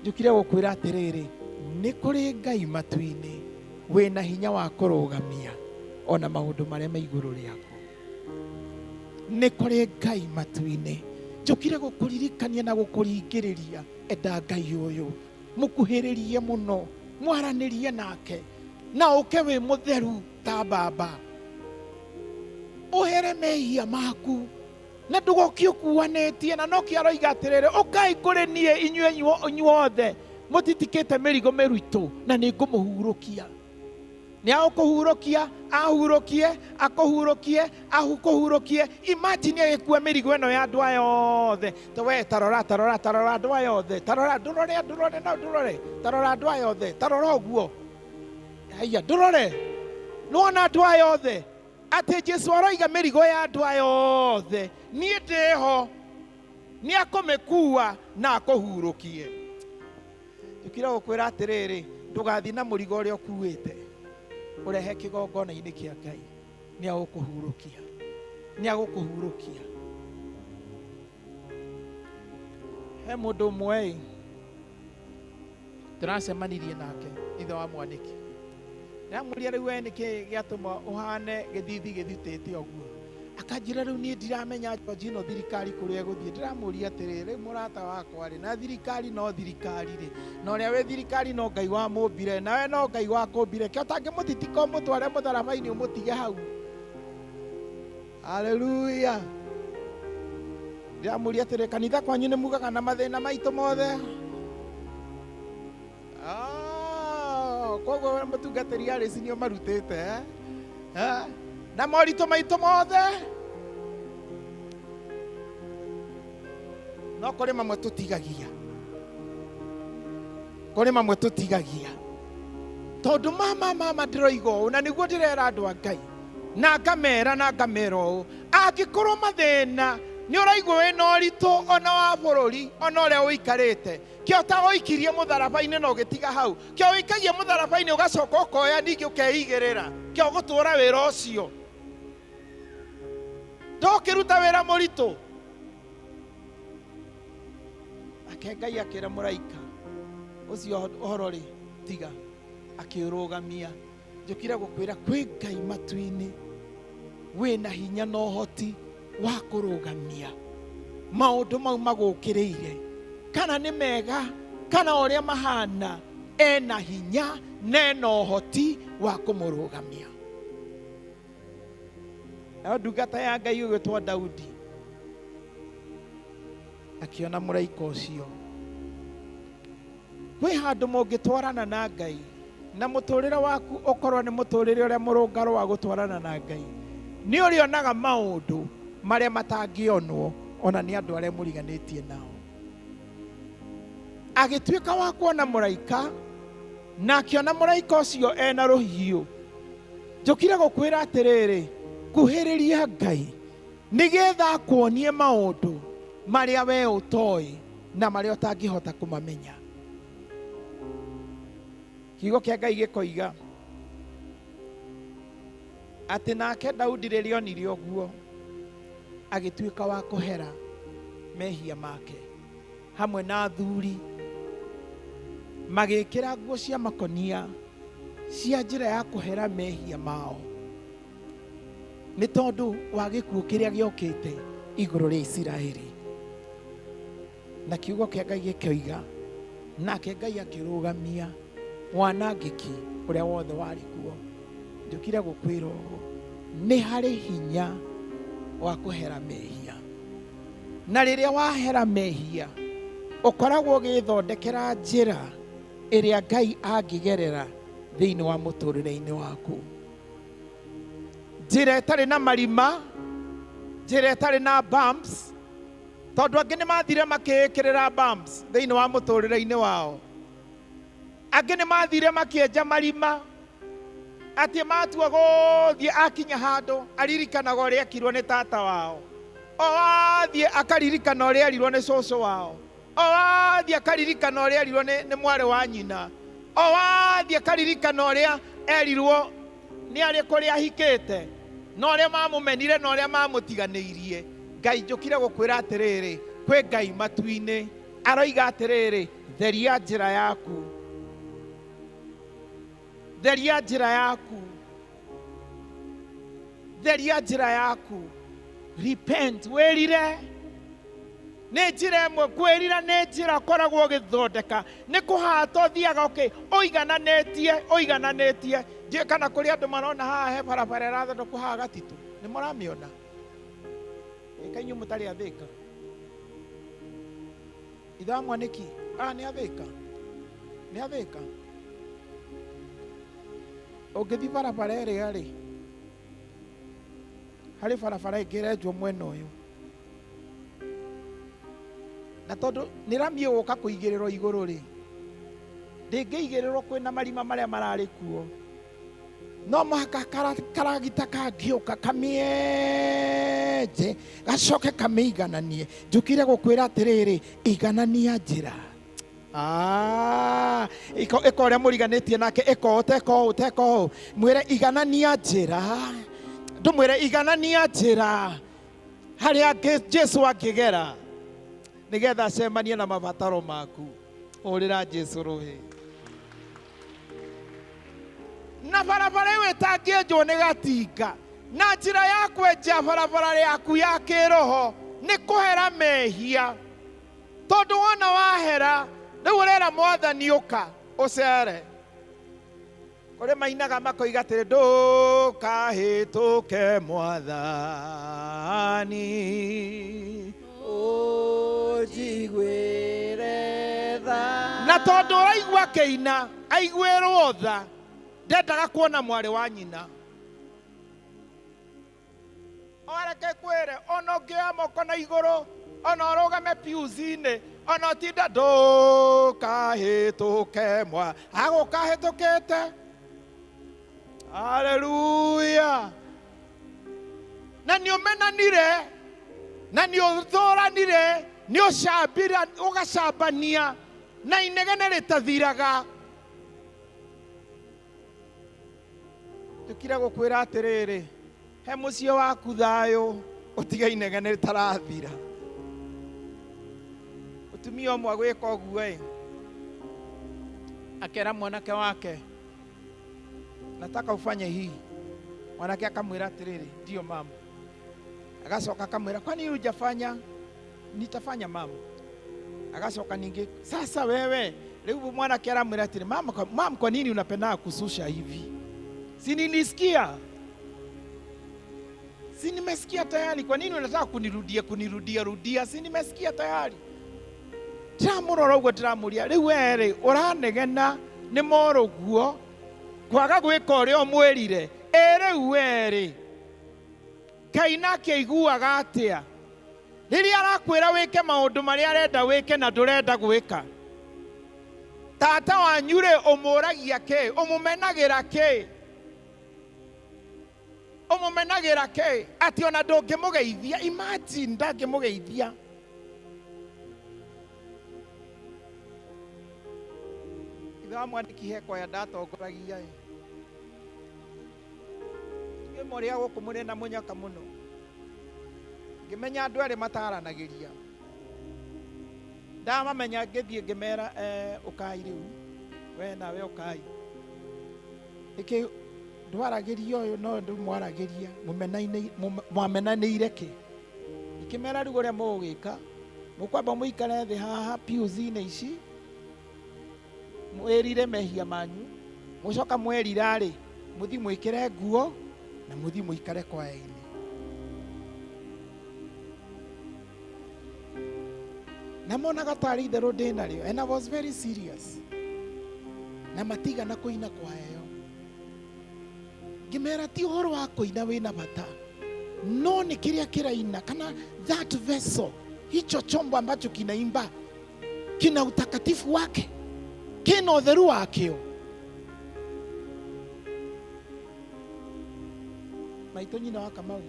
Njũkire gũkwĩra atĩrĩrĩ, nĩ kũrĩ Ngai matu-inĩ wĩna hinya wa kũrũgamia ona maũndũ marĩa me igũrũ rĩaku. Nĩ kũrĩ Ngai matu-inĩ. Njũkire gũkũririkania na gũkũringĩrĩria, enda Ngai ũyũ, mũkuhĩrĩrie mũno, mwaranĩrie nake, na ũke wĩ mũtheru ta baba, ũhere mehia maku na ndũgoke ũkuanĩtie. Na no kĩo aroiga atĩrĩrĩ, ũkai kũrĩ niĩ inyuĩ inyuothe mũtitikĩte mĩrigo mĩritũ, na nĩ ngũmũhurũkia. Nĩ agũkũhurũkia, ahurũkie, akũhurũkie, ahukũhurũkie. Imagine agĩkua mĩrigo ĩno ya andũ aya othe. Ta we tarora, tarora, tarora andũ aya othe, tarora, ndũrore, ndũrore, na ndũrore, tarora andũ aya othe, tarora ũguo. Haiya, ndũrore. Nĩwona andũ aya othe atĩ Jesu aroiga mĩrigo ya andũ aya othe, niĩ ndĩho, nĩ akũmĩkua na akũhurũkie. Njũkire gũkwĩra atĩrĩrĩ, ndũgathiĩ na mũrigo ũrĩa ũkuĩte, ũrehe kĩgongona-inĩ kĩa Ngai, nĩ agũkũhurũkia, nĩ agũkũhurũkia. He mũndũ ũmwe ĩ tũracemanirie nake, ithe wa mwanĩki. Ndamũria rĩu we nĩkĩ gĩatũma ũhane gĩthithi gĩthitĩte ũguo? Akanjĩra rĩu niĩ ndiramenya George ĩno thirikari kũrĩa ĩgũthiĩ. Ndĩramũria atĩrĩrĩ, rĩu mũrata wakwa rĩ, na thirikari no thirikari rĩ, na ũrĩa wĩ thirikari no Ngai wamũmbire, nawe no Ngai wakũmbire, kĩo ũtangĩmũtitika ũmũtware mũtharaba-inĩ ũmũtige hau. Haleluya. Ndĩramũria atĩrĩ, kanitha kwanyu nĩ mugaga na mathĩna maitũ mothe? Koguo mũtungatĩri Alice nĩ ũmarutĩte, eh? Na moritũ maitũ mothe. No kũrĩ mamwe tũtigagia, kũrĩ mamwe tũtigagia, tondũ mama ndĩroiga ũũ, na nĩguo ndĩrera andũ a Ngai, na ngamera, na ngamera ũũ, angĩkorwo mathĩna Nĩ ũraigua wĩna ũritũ ona wa bũrũri ona ũrĩa ũikarĩte. Kĩo ta ũikirie mũtharaba-inĩ na ũgĩtiga hau. Kĩo ũikagia mũtharaba-inĩ ũgacoka ũkoya ningĩ ũkeigĩrĩra. Kĩo gũtũra wĩra ũcio. Ndũkĩruta wĩra mũritũ. Ake Ngai akĩra mũraika ũcio ũhoro rĩ tiga akĩũrũgamia. Njũkire gũkwĩra kwĩ Ngai matu-inĩ wĩna hinya na ũhoti wa kũrũgamia maũndũ mau magũkĩrĩire, kana nĩ mega kana ũrĩa mahana, ena hinya na ena ũhoti wa kũmũrũgamia. Nayo ndungata ya Ngai ũgĩtwo Daudi akĩona mũraika ũcio. Kwĩ handũ mũngĩtwarana na Ngai na mũtũrĩre waku ũkorwo nĩ mũtũrĩre ũrĩa mũrũngarũ wa gũtwarana na Ngai, nĩ ũrĩonaga maũndũ marĩa matangĩonwo ona nĩ andũ arĩa mũriganĩtie nao. Agĩtuĩka wa kuona mũraika na akĩona mũraika ũcio ena rũhiũ. Njũkire gũkwĩra atĩrĩrĩ, kuhĩrĩria Ngai nĩgetha akuonie maũndũ marĩa we ũtoĩ na marĩa ũtangĩhota kũmamenya. Kiugo kĩa Ngai gĩkoiga atĩ nake Daudi rĩrĩa onire ũguo agĩtuĩka wa kũhera mehia make hamwe na athuri, magĩkĩra nguo cia makonia cia njĩra ya kũhera mehia mao nĩ tondũ wa gĩkuũ kĩrĩa gĩokĩte igũrũ rĩa Isiraeli. Na kiugo kĩa Ngai gĩkoiga nake Ngai akĩrũgamia wanangĩki ũrĩa wothe warĩ kuo. Njũkire gũkwĩra ũũ, nĩ harĩ hinya wa kũhera mehia, na rĩrĩa wahera mehia ũkoragwo ũgĩthondekera njĩra ĩrĩa Ngai angĩgerera thĩinĩ wa mũtũrĩre-inĩ waku, njĩra ĩtarĩ na marima, njĩra ĩtarĩ na bumps, tondũ angĩ nĩ mathire makĩĩkĩrĩra bumps thĩinĩ wa mũtũrĩre-inĩ wao. Angĩ nĩ mathire makĩenja marima atĩ matua gũthiĩ akinya handũ aririkanaga ũrĩa ekirwo nĩ tata wao, o athiĩ akaririkana ũrĩa erirwo nĩ cũcũ wao, o athiĩ akaririkana ũrĩa erirwo nĩ mwarĩ wa nyina, o athiĩ akaririkana ũrĩa erirwo nĩ arĩ kũrĩa ahikĩte na ũrĩa mamũmenire na ũrĩa mamũtiganĩirie. Ngai njũkire gũkwĩra atĩrĩrĩ, kwĩ Ngai matu-inĩ aroiga atĩrĩrĩ, theria njĩra yaku, theria njĩra yaku, theria njĩra yaku. Repent, wĩrire. Nĩ njĩra ĩmwe kwĩrira, nĩ njĩra ũkoragwo ũgĩthondeka, nĩ kũhata ũthiaga ũigananĩtie, ũigananĩtie. Ndiũĩ kana kũrĩ andũ marona haha he barabara ĩrathondekwo haha Gatitũ, nĩ mũramĩona? Ĩka inyuĩ mũtarĩ athĩka. Ithe wa mwanĩki, nĩ athĩka, nĩ athĩka. Ũngĩthiĩ barabara ĩrĩa rĩ, harĩ barabara ĩngĩ ĩrenjwo mwena ũyũ, na tondũ nĩ rami ĩgũka kũigĩrĩrwo igũrũ rĩ, ndĩngĩigĩrĩrwo kwĩna marima marĩa mararĩ kuo, no mũhaka karagita kangĩũka kamĩenje gacoke kamĩigananie. Njũkire gũkwĩra atĩrĩrĩ, iganania njĩra. Ĩka ũrĩa mũriganĩtie nake, ĩka ũũ, teka ũũ, teka ũũ. Mwĩre iganania njĩra, ndũmwĩre iganania njĩra harĩa Jesũ angĩgera nĩgetha acemanie na mabataro maku. Hũrĩra Jesũ rũhĩ. Na barabara ĩyo ĩtangĩenjwo nĩ gatinga, na njĩra ya kwenja barabara yaku ya kĩroho nĩ kũhera mehia, tondũ wona wahera rĩu ũrera Mwathani ũka ũcere. Kũrĩ mainaga makoiga atĩrĩ, ndũkahĩtũke Mwathani, ũnjiguĩre tha. Na tondũ ũraigua akĩina aiguĩrwo tha, ndendaga kuona mwarĩ wa nyina. Oreke kwĩre, ona ũngĩoya moko na igũrũ, ona ũrũgame piuzi-inĩ, ona ũtinda ndũkahĩtũke mwa, agũkahĩtũkĩte. Haleluya. Na nĩ ũmenanire, Na nĩ ũthũranire, nĩ ũcambira, ũgacambania na inegene rĩtathiraga. Tũkire gũkwĩra atĩrĩrĩ, he mũciĩ waku thayũ, ũtige inegene rĩtarathira. Mũtumia ũmwe gwĩka ũguo ĩ, akera mwanake wake, nataka ufanye hii. Mwanake akamwĩra atĩrĩrĩ, ndio mama. Agacoka akamwĩra, kwani hujafanya? Nitafanya mama. Agacoka ningĩ, sasa wewe rĩu mwanake aramwĩra atĩrĩ, mama, mama, kwa nini unapenda kususha hivi? Si nilisikia? Si nimesikia tayari? Kwa nini unataka kunirudia, kunirudia rudia? Si nimesikia tayari? Ndĩramũrora ũguo ndĩramũria, rĩu we rĩ, ũranegena nĩ morũguo kwaga gwĩka ũrĩa ũmwĩrire. Ĩ rĩu we rĩ, Ngai nake aiguaga atĩa rĩrĩa arakwĩra wĩke maũndũ marĩa arenda wĩke na ndũrenda gwĩka? Tata wanyu rĩ, ũmũragia kĩ? Ũmũmenagĩra kĩ? Ũmũmenagĩra kĩ? Atĩ ona ndũngĩmũgeithia. Imagine ndangĩmũgeithia. Ithe wa mwandĩki he kwaya ndatongoragia ĩ. Inyuĩ mũrĩ a gũkũ mũrĩ na mũnyaka mũno. Ngĩmenya andũ erĩ mataranagĩria. Ndamamenya ngĩthiĩ ngĩmera, ũkai rĩu, we nawe ũkai. Ĩkĩ ndwaragĩria ũyũ no ndũmwaragĩria, mwamenanĩire kĩ? Ngĩmera rĩu ũrĩa mũgũgĩka, mũkwamba mũikare thĩ haha pews-inĩ ici, mwĩrire mehia manyu, mũcoka mwerira rĩ, mũthiĩ mwĩkĩre nguo na mũthiĩ mũikare kwaya-inĩ. Na monaga tarĩ itherũ ndĩ narĩo, and I was very serious. Na matigana kũina kwaya ĩyo. Ngĩmera ti ũhoro wa kũina wĩna bata, no nĩ kĩrĩa kĩraina, kana that vessel, hicho chombo ambacho kinaimba kina utakatifu wake, kina ũtheru wakĩo. Maitũ nyina wa Kamau,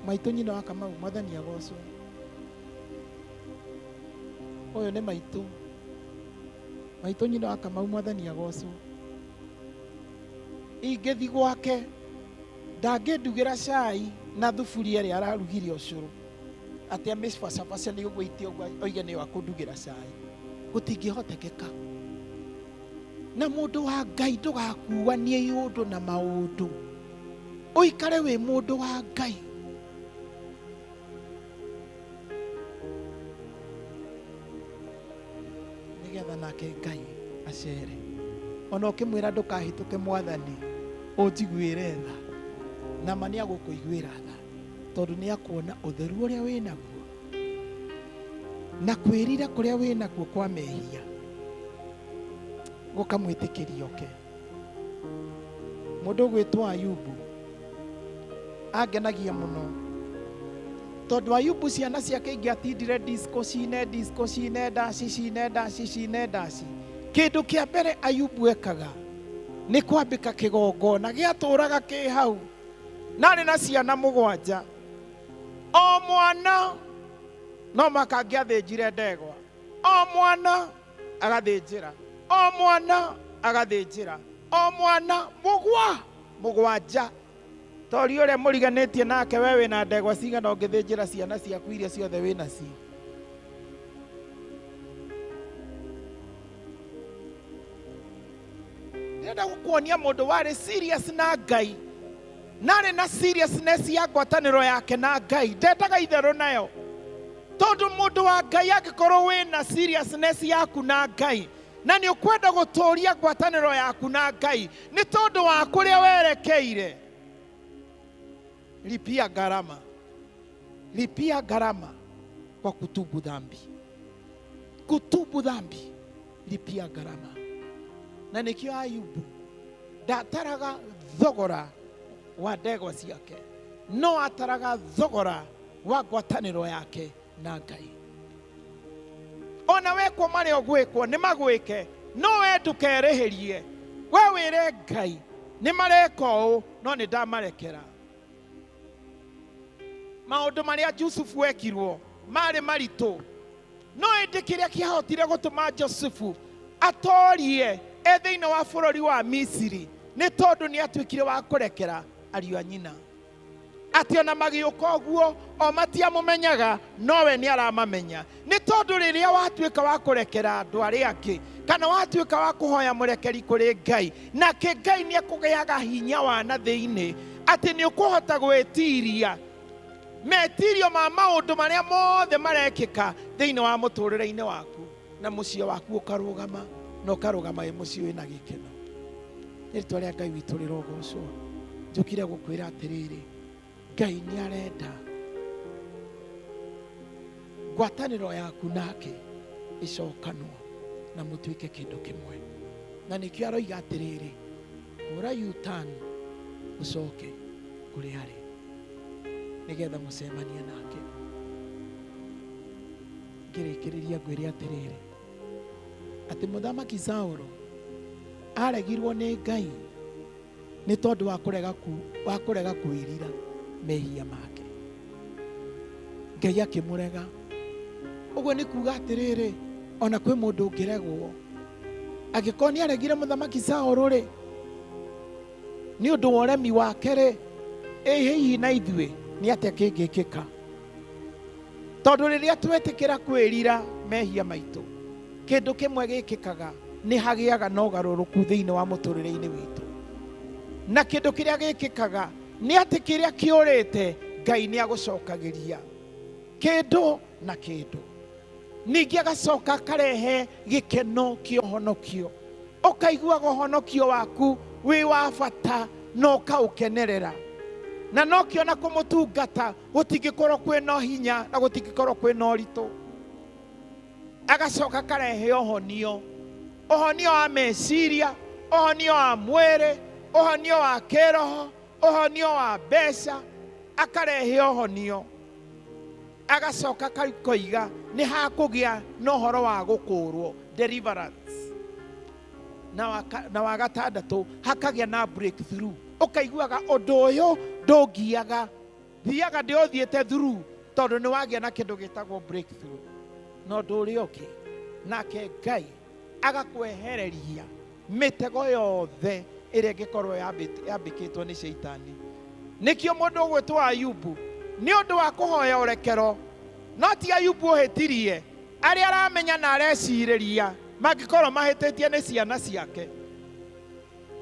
maitũ nyina wa Kamau, Mwathani agocwo. Ũyũ nĩ maitũ, maitũ nyina wa Kamau, Mwathani agocwo. Ingĩthiĩ gwake ndangĩndugĩra cai na thuburia ĩrĩa ararugire ũcũrũ, atĩ amĩbacabaca nĩ ũguo ite ũguo oige nĩyo akũndugĩra cai, gũtingĩhotekeka. Na mũndũ wa Ngai ndũgakuanie iũndũ na maũndũ, ũikare wĩ mũndũ wa Ngai. Nĩgetha nake Ngai acere. Ona ũkĩmwĩra ndũkahĩtũke Mwathani, ũnjiguĩre tha, na ma nĩagũkũiguĩra tha, tondũ nĩakuona ũtheru ũrĩa wĩnaguo na kwĩrira kũrĩa wĩnaguo kwa mehia gũkamwĩtĩkĩria oke. Mũndũ ũgwĩtwo Ayubu angenagia mũno, tondũ Ayubu ciana ciake ingĩatindire disco cine disco cine ndaci cine ndaci cine ndaci, kĩndũ kĩa mbere Ayubu ekaga nĩ kwambĩka kĩgongona gĩatũraga kĩ hau, na arĩ na ciana mũgwanja. O mwana no maka angĩathĩnjire ndegwa, o mwana agathĩnjĩra, o mwana agathĩnjĩra, o mwana mũgwanja. Tori ũrĩa mũriganĩtie nake, we wĩna ndegwa cigana ũngĩthĩnjĩra ciana ciaku iria ciothe wĩnacio? Ndĩrenda gũkuonia mũndũ warĩ serious na Ngai, narĩ na seriousness ya ngwatanĩro yake na Ngai, ndendaga itherũ nayo. Tondũ mũndũ wa Ngai angĩkorwo wĩna seriousness yaku na Ngai, na nĩ ũkwenda gũtũria ngwatanĩro yaku na Ngai, nĩ tondũ wa kũrĩa werekeire, lipia gharama, lipia gharama kwa kutubu dhambi, kutubu dhambi, lipia gharama. Na nĩkĩo Ayubu ndataraga thogora wa ndegwa ciake, no ataraga thogora wa ngwatanĩro yake na Ngai. Ona wekwo marĩa ũgwĩkwo nĩ magwĩke, no we ndũkerĩhĩrie. We wĩre Ngai nĩ mareka ũũ, no nĩ ndamarekera. Maũndũ marĩa Jusufu ekirwo marĩ maritũ, no ĩndĩ kĩrĩa kĩahotire gũtũma Josefu atorie e thĩinĩ wa bũrũri wa Misiri nĩ tondũ nĩ atuĩkire wa kũrekera ariũ a nyina. Atĩ ona magĩũka ũguo o matiamũmenyaga, nowe nĩ aramamenya. Nĩ tondũ rĩrĩa watuĩka wa kũrekera andũ arĩa angĩ, kana watuĩka wa kũhoya mũrekeri kũrĩ Ngai, nake Ngai nĩ akũgĩaga hinya wa na thĩinĩ atĩ nĩ ũkũhota gwĩtiria metirio ma maũndũ marĩa mothe marekĩka thĩinĩ wa mũtũrĩre-inĩ waku, na mũciĩ waku ũkarũgama, na ũkarũgama wĩ mũciĩ wĩna gĩkeno. Nĩ rĩtwa rĩa Ngai witũ rĩrogocwo. Njũkire gũkwĩra atĩrĩrĩ, Ngai nĩ arenda ngwatanĩro yaku nake ĩcokanwo na mũtuĩke kĩndũ kĩmwe. Na nĩkĩo aroiga atĩrĩrĩ, hũra U-turn ũcoke kũrĩa arĩ nĩgetha mũcemanie nake. Ngĩrĩkĩrĩria ngwĩre atĩrĩrĩ, atĩ mũthamaki Saũlũ aregirwo nĩ Ngai nĩ tondũ wa kũrega kwĩrira mehia make. Ngai akĩmũrega. Ũguo nĩ kuga atĩrĩrĩ, ona kwĩ mũndũ ũngĩregwo. Angĩkorwo nĩ aregire mũthamaki Saũlũ rĩ, nĩ ũndũ wa ũremi wake rĩ, ĩ hihi na ithuĩ nĩ atĩa kĩngĩkĩka? Tondũ rĩrĩa twetĩkĩra kwĩrira mehia maitũ, kĩndũ kĩmwe gĩkĩkaga nĩ hagĩaga na ũgarũrũku thĩinĩ wa mũtũrĩre-inĩ witũ. Na kĩndũ kĩrĩa gĩkĩkaga nĩ atĩ kĩrĩa kĩũrĩte Ngai nĩ agũcokagĩria kĩndũ na kĩndũ. Ningĩ agacoka akarehe gĩkeno kĩa ũhonokio. Ũkaiguaga ũhonokio waku wĩ wa bata na ũkaũkenerera. Na nokĩo na kũmũtungata gũtingĩkorwo kwĩna hinya na gũtingĩkorwo kwĩna ũritũ. Agacoka akarehe ũhonio, ũhonio wa meciria, ũhonio wa mwĩrĩ, ũhonio wa kĩroho, ũhonio wa mbeca, akarehe ũhonio. Agacoka akoiga nĩ hakũgĩa na ũhoro wa gũkũrwo, deliverance. Na wa gatandatũ hakagĩa na breakthrough. Ũkaiguaga ũndũ ũyũ ndũngiaga, thiaga ndĩũthiĩte through tondũ nĩ wagĩa na kĩndũ gĩtagwo breakthrough. Na ũndũ ũrĩa ũngĩ, nake Ngai agakwehereria mĩtego yothe ĩrĩa ĩngĩkorwo yambĩkĩtwo nĩ Shaitani. Nĩkĩo mũndũ ũgwĩtwo Ayubu nĩ ũndũ wa kũhoya ũrekero, no ti Ayubu ũhĩtirie, arĩa aramenya na arecirĩria mangĩkorwo mahĩtĩtie nĩ ciana ciake.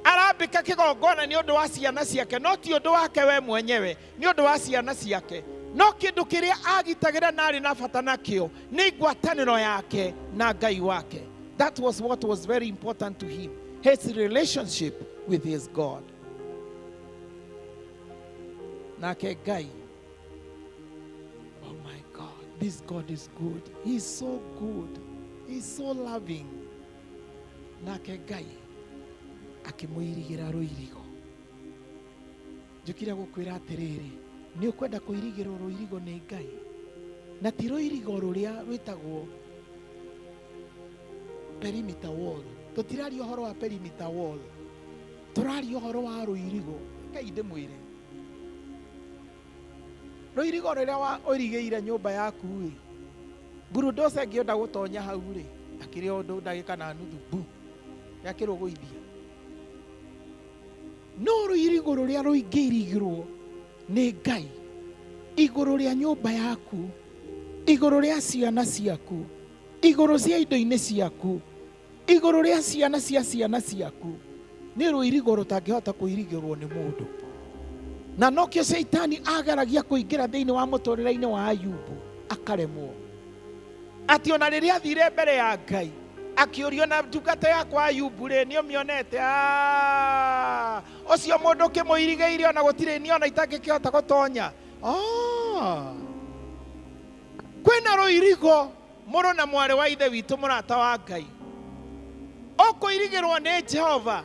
Arambĩka kĩgongona nĩ ũndũ wa ciana ciake, no ti ũndũ wake we mwenyewe, nĩ ũndũ wa ciana ciake. No kĩndũ kĩrĩa agitagĩra na arĩ na bata nakĩo nĩ ngwatanĩro yake na Ngai wake. That was what was very important to him, his relationship with his God. Nake Ngai, oh my God, this God is good. He's so good. He's so loving. Nake Ngai akĩmũirigĩra rũirigo. Njũkire gũkwĩra atĩrĩrĩ, nĩ ũkwenda kũirigĩrwo rũirigo nĩ Ngai, na ti rũirigo rũrĩa rwĩtagwo perimeter wall. Tũtiraria ũhoro wa perimeter wall, tũraria ũhoro wa rũirigo. Ngai ndĩmwĩre, rũirigo rũrĩa ũirigĩire nyũmba yaku rĩ, bulldozer ĩngĩenda gũtonya hau rĩ, akĩrĩ o ũndũ ndagĩka na nuthu bu yakĩrũgũithia. No rũirigo rũrĩa rũingĩirigĩrwo nĩ Ngai igũrũ rĩa nyũmba yaku, igũrũ rĩa ciana ciaku, igũrũ cia indo-inĩ ciaku, igũrũ rĩa ciana cia ciana ciaku, nĩ rũirigo rũtangĩhota kũirigĩrwo nĩ mũndũ. Na nokĩo Shaitani ageragia kũingĩra thĩinĩ wa mũtũrĩre-inĩ wa Ayubu akaremwo. Atĩ ona rĩrĩa athire mbere ya Ngai akĩũrio na ndungata yakwa Ayubu rĩ, nĩ ũmĩonete? Ũcio mũndũ ũkĩmũirigĩire ona gũtirĩ niĩ ona itangĩkĩhota gũtonya. Kwĩna rũirigo mũrũ na mwarĩ wa ithe witũ mũrata wa Ngai, ũkũirigĩrwo nĩ Jehova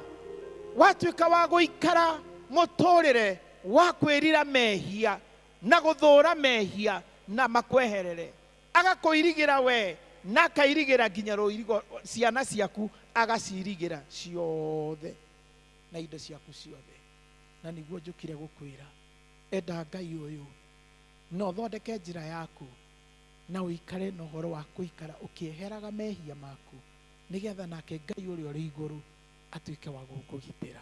watuĩka wa gũikara mũtũrĩre wa kwĩrira mehia na gũthũra mehia na makweherere. Agakũirigĩra we na akairigĩra nginya rũirigo ciana ciaku, agacirigĩra ciothe na indo ciaku ciothe. Na nĩguo njũkire gũkwĩra, enda Ngai ũyũ Na ũthondeke njĩra yaku na ũikare na ũhoro wa kũikara ũkĩeheraga mehia maku, nĩgetha nake Ngai ũrĩa ũrĩ igũrũ atuĩke wa gũkũgitĩra.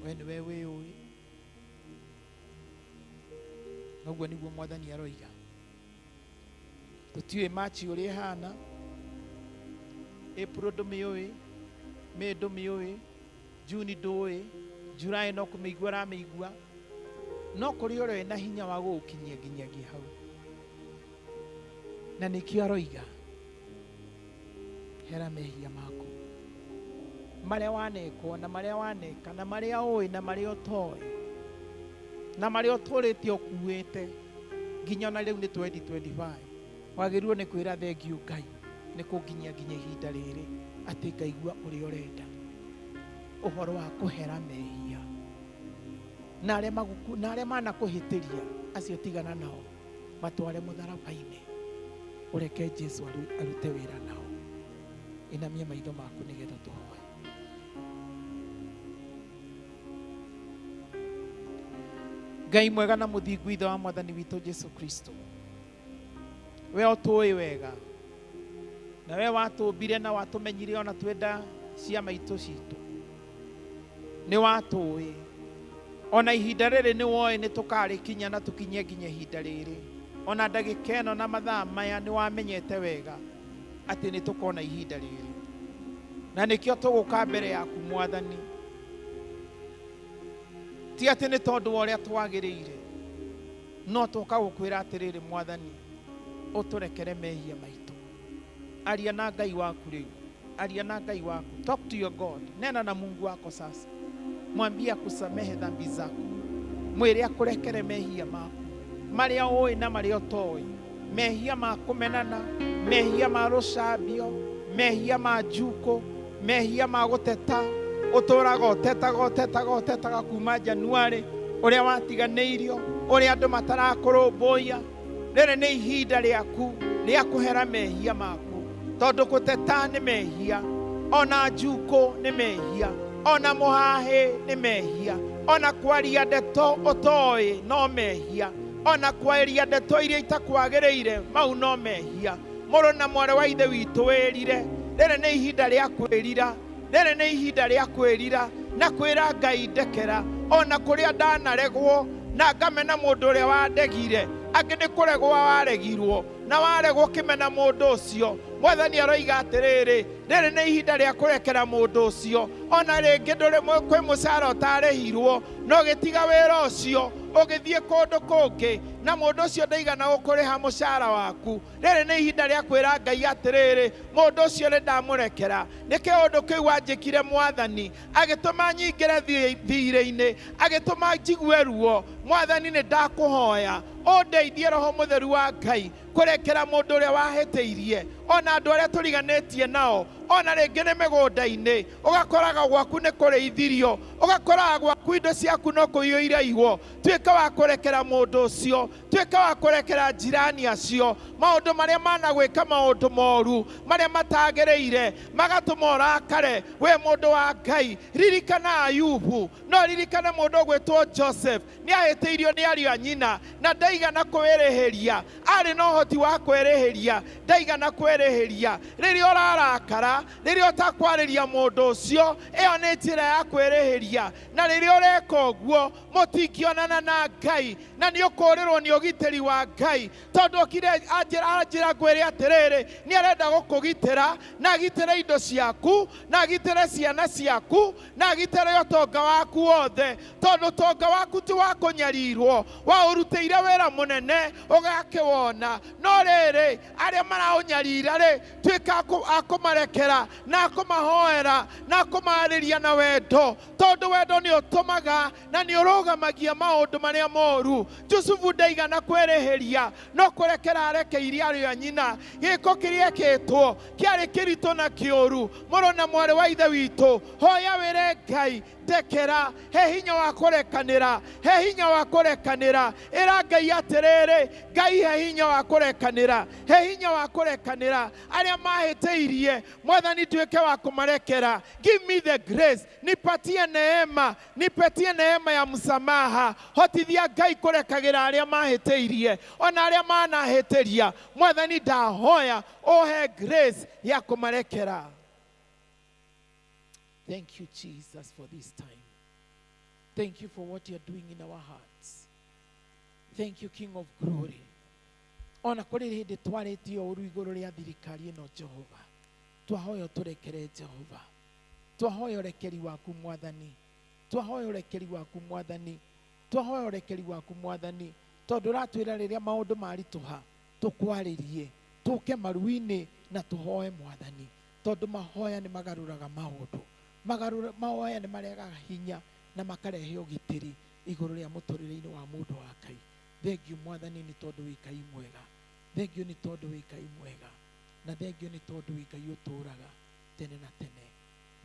We nĩwe wĩũĩ, noguo nĩguo Mwathani aroiga. Tũtiũĩ Machi ũrĩa ĩhana, April ndũmĩũĩ, May ndũmĩũĩ, June ndũĩ, July no kũmĩigua ũramĩigua, no kũrĩ ũrĩa wĩna hinya wa gũgũkinyia nginyagia hau. Na nĩkĩo aroiga hera mehia maku marĩa wanekwo na marĩa waneka na marĩa ũĩ na marĩa ũtoĩ na marĩa ũtũrĩte ũkuĩte nginya ona rĩu nĩ 2025. Wagĩrĩirwo nĩ kwĩra thengiũ Ngai nĩ kũnginyia nginya ihinda rĩrĩ atĩ ngaigua ũrĩa ũrenda, ũhoro wa kũhera mehia na arĩa na arĩa manakũhĩtĩria acio tigana nao, matware mũtharaba-inĩ, ũreke Jesu arute wĩra nao. Inamia maitho maku nĩgetha tũhoe. Ngai mwega na mũthingu, Ithe wa Mwathani witũ Jesu Kristo, we ũtũĩ wega na we watũmbire na watũmenyire ona twenda cia maitũ citũ, nĩ watũĩ ona ihinda rĩrĩ nĩ woĩ nĩ tũkarĩkinya na tũkinye nginya ihinda rĩrĩ, ona ndagĩka ĩno na mathaa maya nĩ wamenyete wega atĩ nĩ tũkona ihinda rĩrĩ, na nĩkĩo tũgũka mbere yaku Mwathani, ti atĩ nĩ tondũ wa ũrĩa twagĩrĩire, no tũka gũkwĩra atĩrĩrĩ Mwathani, ũtũrekere mehia maitũ. Aria na Ngai waku rĩu, aria na Ngai waku, talk to your God, nena na Mungu wako sasa, mwambie akusamehe dhambi zako, mwĩre akũrekere mehia maku marĩa ũĩ na marĩa ũtoĩ, mehia ma kũmenana, mehia ma rũcambio, mehia ma njuko, mehia ma gũteta, ũtũraga ũtetaga ũtetaga ũtetaga kuma Januari, ũrĩa watiganĩirio, ũrĩa andũ matarakũrũmbũiya. Rĩrĩ nĩ ihinda rĩaku rĩa kũhera mehia maku, tondũ gũteta nĩ mehia, ona njuko nĩ mehia, ona mũhahĩ nĩ mehia, ona kwaria ndeto ũtoĩ no mehia, ona kwaria ndeto iria itakwagĩrĩire mau no mehia. Mũrũ na mwarĩ wa Ithe witũ wĩrire, rĩrĩ nĩ ihinda rĩa kwĩrira, rĩrĩ nĩ ihinda rĩa kwĩrira na kwĩra Ngai ndekera, ona kũrĩa ndanaregwo na ngamena mũndũ ũrĩa wandegire, angĩ nĩ kũregwo waregirwo na waregwo kĩmena mũndũ ũcio. Mwathani aroiga atĩrĩrĩ, rĩrĩ nĩ ihinda rĩa kũrekera mũndũ ũcio, ona rĩngĩ ndũrĩ kwĩ mũcara ũtarĩhirwo, no gĩtiga wĩra ũcio ũgĩthiĩ kũndũ kũngĩ na mũndũ ũcio ndaigana gũkũrĩha mũcara waku. Rĩrĩ nĩ ihinda rĩa kwĩra Ngai atĩrĩrĩ, mũndũ ũcio nĩ ndamũrekera, nĩ kĩũndũ kĩu wanjĩkire Mwathani, agĩtũma nyingĩre thirĩ-inĩ, agĩtũma njigue ruo. Mwathani nĩ ndakũhoya ũndeithie Roho Mũtheru wa Ngai kũrekera mũndũ ũrĩa wahĩtĩirie, ona andũ arĩa tũriganĩtie nao, ona rĩngĩ nĩ mĩgũnda-inĩ, ũgakoraga gwaku nĩ kũrĩithirio, ũgakoraga gwaku indo ciaku no kũiywo iraiywo. Tuĩka wa kũrekera mũndũ ũcio, tuĩka wa kũrekera njirani acio maũndũ marĩa managwĩka, maũndũ moru marĩa matagĩrĩire magatũma ũrakare. We mũndũ wa Ngai, ririkana Ayubu, no ririkane mũndũ ũgwĩtwo Joseph, nĩ ahĩtĩirio nĩ ariũ a nyina na ndaigana kwĩrĩhĩria, arĩ na ũhoti wa kwĩrĩhĩria, ndaigana kwĩrĩhĩria. Rĩrĩa ũrarakara, rĩrĩa ũtakwarĩria mũndũ ũcio, ĩyo nĩ njĩra ya kwĩrĩhĩria, na rĩrĩa ũreka ũguo mũtingĩonana na Ngai, na nĩ ũkũrĩrwo nĩ ũgitĩri wa Ngai, tondũ okire anjĩra ngwĩre atĩrĩrĩ, nĩ arenda gũkũgitĩra na agitĩre indo ciaku na agitĩre ciana ciaku na agitĩre ũtonga waku wothe, tondũ ũtonga waku ti wa kũnyarirwo, waũrutĩire wĩra mũnene ũgakĩwona. No rĩrĩ, arĩa maraũnyarira rĩ, tuĩka a kũmarekera na kũmahoera na kũmaarĩria na wendo, tondũ wendo nĩ ũtũmaga na nĩ ũrũgamagia maũndũ marĩa moru. Jusufu ndaigana kwĩrĩhĩria, no kũrekera arekeirie ariũ a nyina. Gĩko kĩrĩa ekĩtwo kĩarĩ kĩritũ na kĩũru. Mũrũ na mwarĩ wa Ithe witũ, hoya wĩre Ngai Ndekera, he hinya wa kũrekanĩra, he hinya wa kũrekanĩra. Ĩra Ngai atĩrĩrĩ, Ngai he hinya wa kũrekanĩra, he hinya wa kũrekanĩra arĩa mahĩtĩirie, Mwathani tuĩke wa kũmarekera. Give me the grace, nipatie neema, nipatie neema ya msamaha. Hotithia Ngai kũrekagĩra arĩa mahĩtĩirie ona arĩa manahĩtĩria. Mwathani ndahoya ũhe grace ya kũmarekera. Thank you, Jesus, for this time. Thank you for what you're doing in our hearts. Thank you, King of Glory. Ona kũrĩ hĩndĩ twarĩtie ũru igũrũ rĩa thirikari ĩno, Jehova, twahoya ũtũrekere, Jehova. Twahoya ũrekeri waku, Mwathani. Twahoya ũrekeri waku, Mwathani. Twahoya ũrekeri waku, Mwathani, tondũ ũratwĩra rĩrĩa maũndũ maritũha tũkwarĩrie, tũke maru-inĩ na tũhoe Mwathani, tondũ mahoya nĩ magarũraga maũndũ. Mahoya nĩ marehaga hinya na makarehe ũgitĩri igũrũ rĩa mũtũrĩre-inĩ wa mũndũ wa Ngai. Thengiũ Mwathani nĩ tondũ wĩ Ngai mwega. Thengiũ nĩ tondũ wĩ Ngai mwega. Na thengiũ nĩ tondũ wĩ Ngai ũtũũraga tene na tene.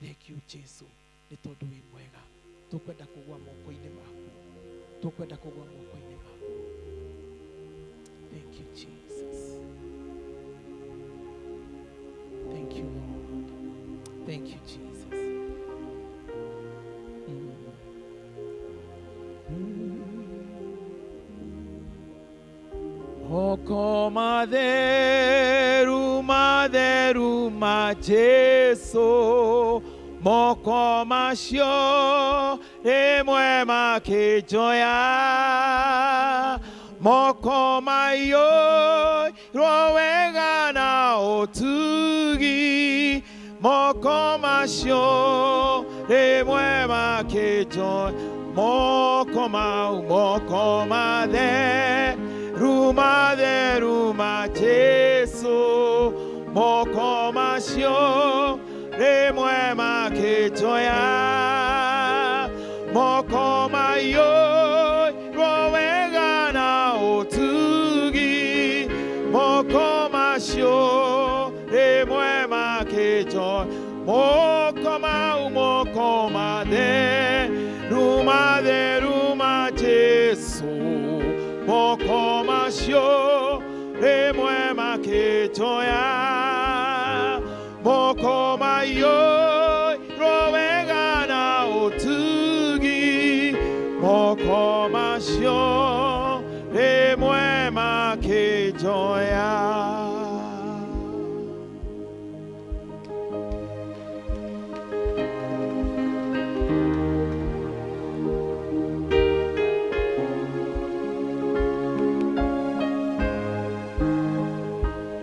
Thengiũ Jesu nĩ tondũ wĩ mwega. Tũkwenda kũgũa moko-inĩ maku. Tũkwenda kũgũa moko-inĩ maku. Thank you, Jesus. Thank you, Lord. Thank you, Jesus. Moko matheru, matheru ma Jesu, moko macio rĩmwe makĩnjoya, moko maiyũirwo wega na ũtugi, moko macio rĩmwe makĩnjoya, moko mau, moko matheru, matheru ma Jesu, moko macio rĩmwe makĩnjoya, moko maiyũirwo wega na ũtugi, moko macio rĩmwe makĩnjoya, moko mau, moko matheru, matheru ma Jesu, moko macio rĩmwe makĩnjoya, moko maiyũirwo wega na ũtugi, moko macio rĩmwe makĩnjoya.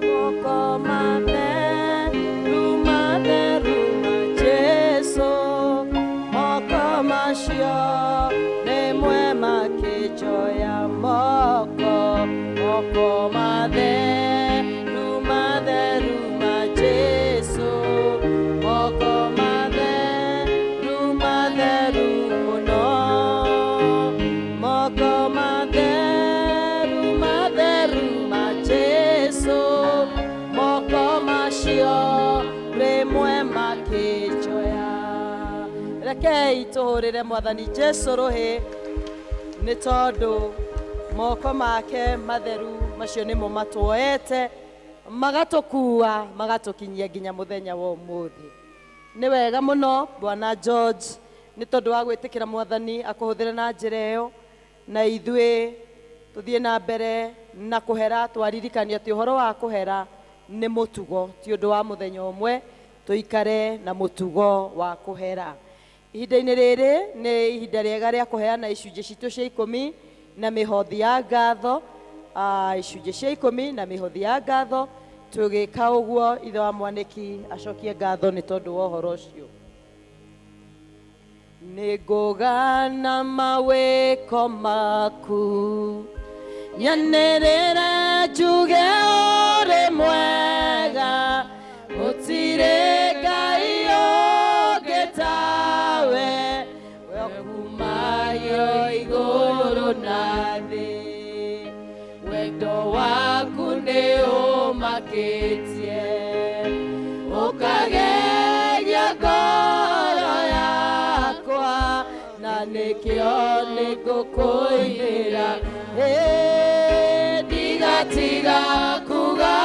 Moko matheru, matheru ma Jesu, moko macio rĩmwe makĩnjoya, moko, moko matheru, matheru ma Jesu, moko matheru, matheru mũno, moko matheru, matheru ma Jesu, moko macio rĩmwe makĩnjoya. Rekei tũhũrĩre Mwathani Jesu rũhĩ nĩ tondũ moko make matheru macio nĩmo matuoete magatũkua magatũkinyia nginya mũthenya wa ũmũthĩ. Nĩ wega mũno Bwana George nĩ tondũ wa gwĩtĩkĩra Mwathani akũhũthĩre na njĩra ĩyo, na ithuĩ tũthiĩ na mbere na kũhera. Twaririkanio atĩ ũhoro wa kũhera nĩ mũtugo, ti ũndũ wa mũthenya ũmwe. Tũikare na mũtugo wa kũhera. Ihinda-inĩ rĩrĩ nĩ ihinda rĩega rĩa kũheana icunjĩ citũ cia ikũmi na mĩhothi ya ngatho, icunjĩ cia ikũmi na mĩhothi ya ngatho. Tũgĩka ũguo ithe wa mwanĩki acokie ngatho nĩ tondũ wa ũhoro ũcio. Nĩngũgana mawĩko maku, nyanĩrĩre njuge ũrĩ mwega, gũtirĩ Ngai ũngĩ tawe, we kumagio igũrũ na thĩ. Wendo waku nĩ ũmakĩtie, ũkageria ngoro yakwa, Nĩkĩo nĩngũkũinĩra ndigatiga kuga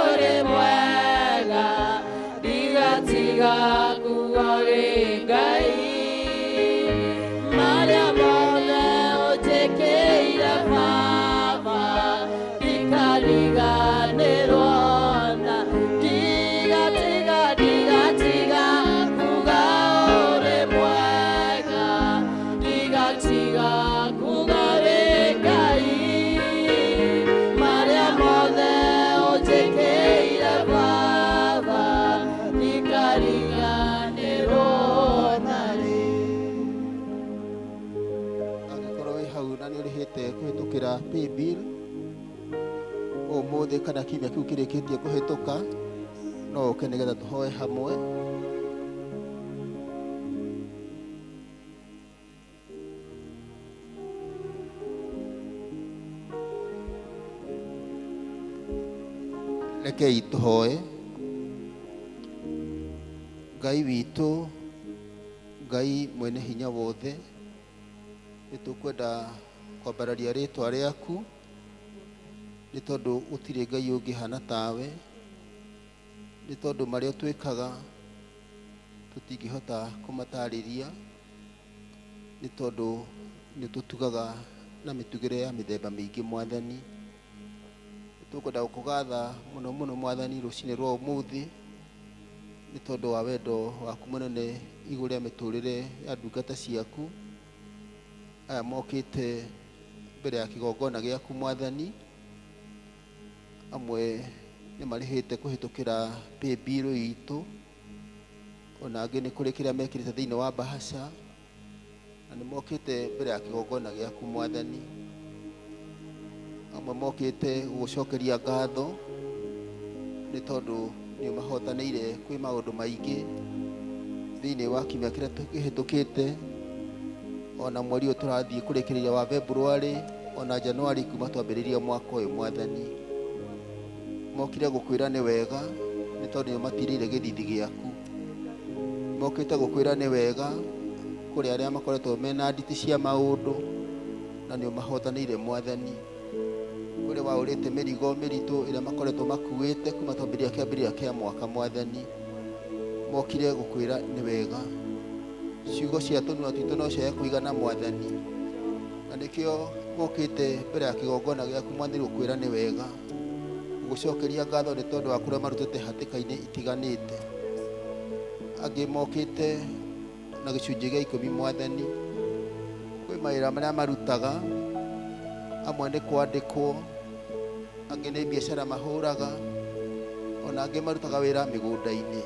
ũrĩ mwega ndigatiga kuga ũrĩ Ngai marĩa mothe ũnjĩkĩire Baba ndikariganĩrwo na ndigatiga ndigatiga kuga ũrĩ mwega ndigatiga kuga ũrĩ Ngai marĩa mothe ũnjĩkĩire Baba ndikariganĩrwo na rĩ. Angĩkorwo wĩ hau na nĩ ũrĩhĩte kũhĩtũkĩra paybill ũmũthĩ kana kiumia kĩu kĩrĩkĩtie kũhĩtũka, no ũke nĩgetha tũhoe hamwe. Rekei tũhoe. Ngai witũ, Ngai mwene hinya wothe, nĩ tũkwenda kwambararia rĩtwa rĩaku nĩ tondũ gũtirĩ Ngai ũngĩhana tawe, nĩ tondũ marĩa twĩkaga tũtingĩhota kũmatarĩria, nĩ tondũ nĩ tũtugaga na mĩtugĩre ya mĩthemba mĩingĩ Mwathani. Nĩ tũkwenda gũkũgatha mũno mũno Mwathani rũcinĩ rwa ũmũthĩ nĩ tondũ wa wendo waku mũnene igũrũ rĩa mĩtũrĩre ya ndungata ciaku aya mokĩte mbere ya kĩgongona gĩaku Mwathani. Amwe nĩ marĩhĩte kũhĩtũkĩra paybill itũ, ona angĩ nĩ kũrĩ kĩrĩa mekĩrĩte thĩinĩ wa bahasha, na nĩ mokĩte mbere ya kĩgongona gĩaku Mwathani. Amwe mokĩte gũgũcokeria ngatho nĩ tondũ nĩ ũmahotanĩire kwĩ maũndũ maingĩ thĩinĩ wa kiumia kĩrĩa kĩhĩtũkĩte, ona mweri ũyũ tũrathiĩ kũrĩkĩrĩria wa February, ona January kuma twambĩrĩria mwaka ũyũ Mwathani. Mokire gũkwĩra nĩ wega nĩ tondũ nĩ ũmatirĩire gĩthithi gĩaku. Mokĩte gũkwĩra nĩ wega kũrĩ arĩa makoretwo mena nditi cia maũndũ na nĩ ũmahotanĩire Mwathani. Kũrĩ waũrĩte mĩrigo mĩritũ ĩrĩa makoretwo makuĩte kuma twambĩrĩria kĩambĩrĩria kĩa mwaka Mwathani. Mokire gũkwĩra nĩ wega. Ciugo cia tũnua twitũ no ciage kũigana Mwathani, na nĩkĩo mokĩte mbere ya kĩgongona gĩaku Mwathani gũkwĩra nĩ wega, gũgũcokeria ngatho nĩ tondũ wa kũrĩa marutĩte hatĩka-inĩ itiganĩte. Angĩ mokĩte na gĩcunjĩ gĩa ikũmi Mwathani, kwĩ mawĩra marĩa marutaga, amwe nĩ kwandĩkwo, angĩ nĩ biacara mahũraga, ona angĩ marutaga wĩra mĩgũnda-inĩ.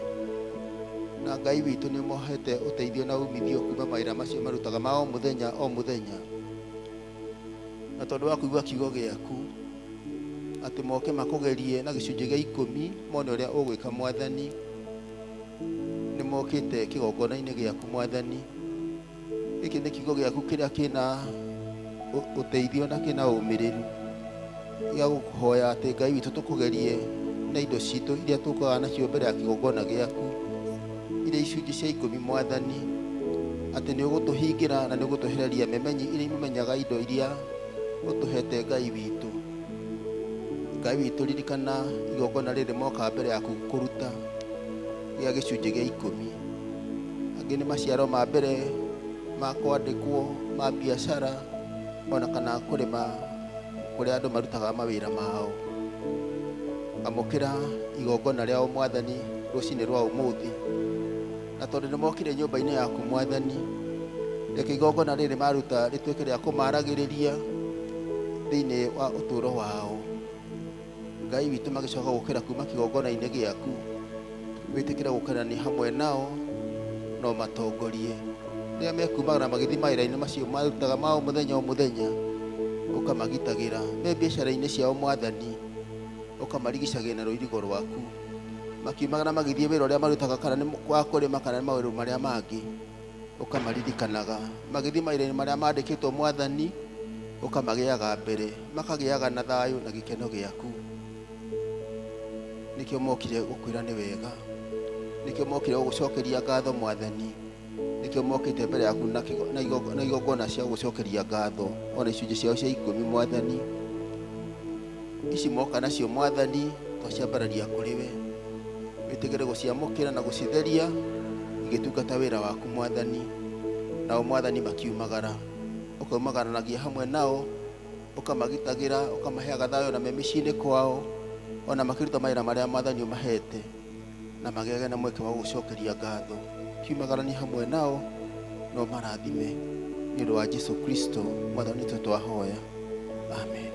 Na Ngai witũ nĩ ũmohete ũteithio na umithio kuma mawĩra macio marutaga ma o mũthenya o mũthenya. Na tondũ wa kũigua kiugo gĩaku atĩ moke makũgerie na gĩcunjĩ gĩa ikũmi mone ũrĩa ũgwĩka Mwathani, nĩ mokĩte kĩgongona-inĩ gĩaku Mwathani. Gĩkĩ nĩ kiugo gĩaku kĩrĩa kĩna ũteithio na kĩna ũmĩrĩru gĩa gũkũhoya atĩ Ngai witũ tũkũgerie na indo citũ iria tũkaga nacio mbere ya kĩgongona gĩaku, iria icunjĩ cia ikũmi Mwathani, atĩ nĩ ũgũtũhingĩra na nĩ ũgũtũhereria memenyi iria imenyaga indo iria ũtũhete Ngai witũ. Ngai witũ ririkana igongona rĩrĩ moka mbere yaku kũruta gĩa gĩcunjĩ gĩa ikũmi. Angĩ nĩ maciaro ma mbere ma kwandĩkwo ma biacara ona kana kũrĩma kũrĩa andũ marutaga mawĩra mao. Amũkĩra igongona rĩao Mwathani rũcinĩ rwa ũmũthĩ, na tondũ nĩ mokire nyũmba-inĩ yaku Mwathani, reke igongona rĩrĩ maruta rĩtuĩke rĩa kũmaragĩrĩria thĩinĩ wa ũtũũro wao. Ngai witũ magĩcoka gũkĩra kuma kĩgongona-inĩ gĩaku, wĩtĩkĩre gũkenania hamwe nao no matongorie rĩrĩa mekumagara magĩthiĩ mawĩra-inĩ macio marutaga ma o mũthenya o mũthenya, ũkamagitagĩra me biacara-inĩ ciao Mwathani, ũkamarigicagĩra na rũirigo rwaku makiumagara magĩthiĩ wĩra ũrĩa marutaga kana nĩ wa kũrĩma kana nĩ maũndũ marĩa mangĩ, ũkamaririkanaga magĩthiĩ mawĩra-inĩ marĩa mandĩkĩtwo Mwathani, ũkamagĩaga mbere makagĩaga na thayũ na gĩkeno gĩaku. Nĩkĩo mokire gũkwĩra nĩ wega, nĩkĩo mokire gũgũcokeria ngatho Mwathani, Nĩkĩo mokĩte mbere yaku na igongona cia gũcokeria ngatho ona icunjĩ ciao cia ikũmi mwathani. Ici moka nacio mwathani twaciambararia kũrĩ we, wĩtĩkĩre gũciamũkĩra na gũcitheria igĩtungata wĩra waku mwathani. Nao mwathani makiumagara, ũkaumagaranagia hamwe nao, ũkamagitagĩra, ũkamaheaga thayũ na me mĩciĩ-inĩ kwao, ona makĩruta mawĩra marĩa mwathani ũmahete, na magĩage na mweke wa gũcokeria ngatho. Kiumagaranie hamwe nao no marathime nĩ ũndũ wa Jesu Kristo mwathani witũ twahoya, amen.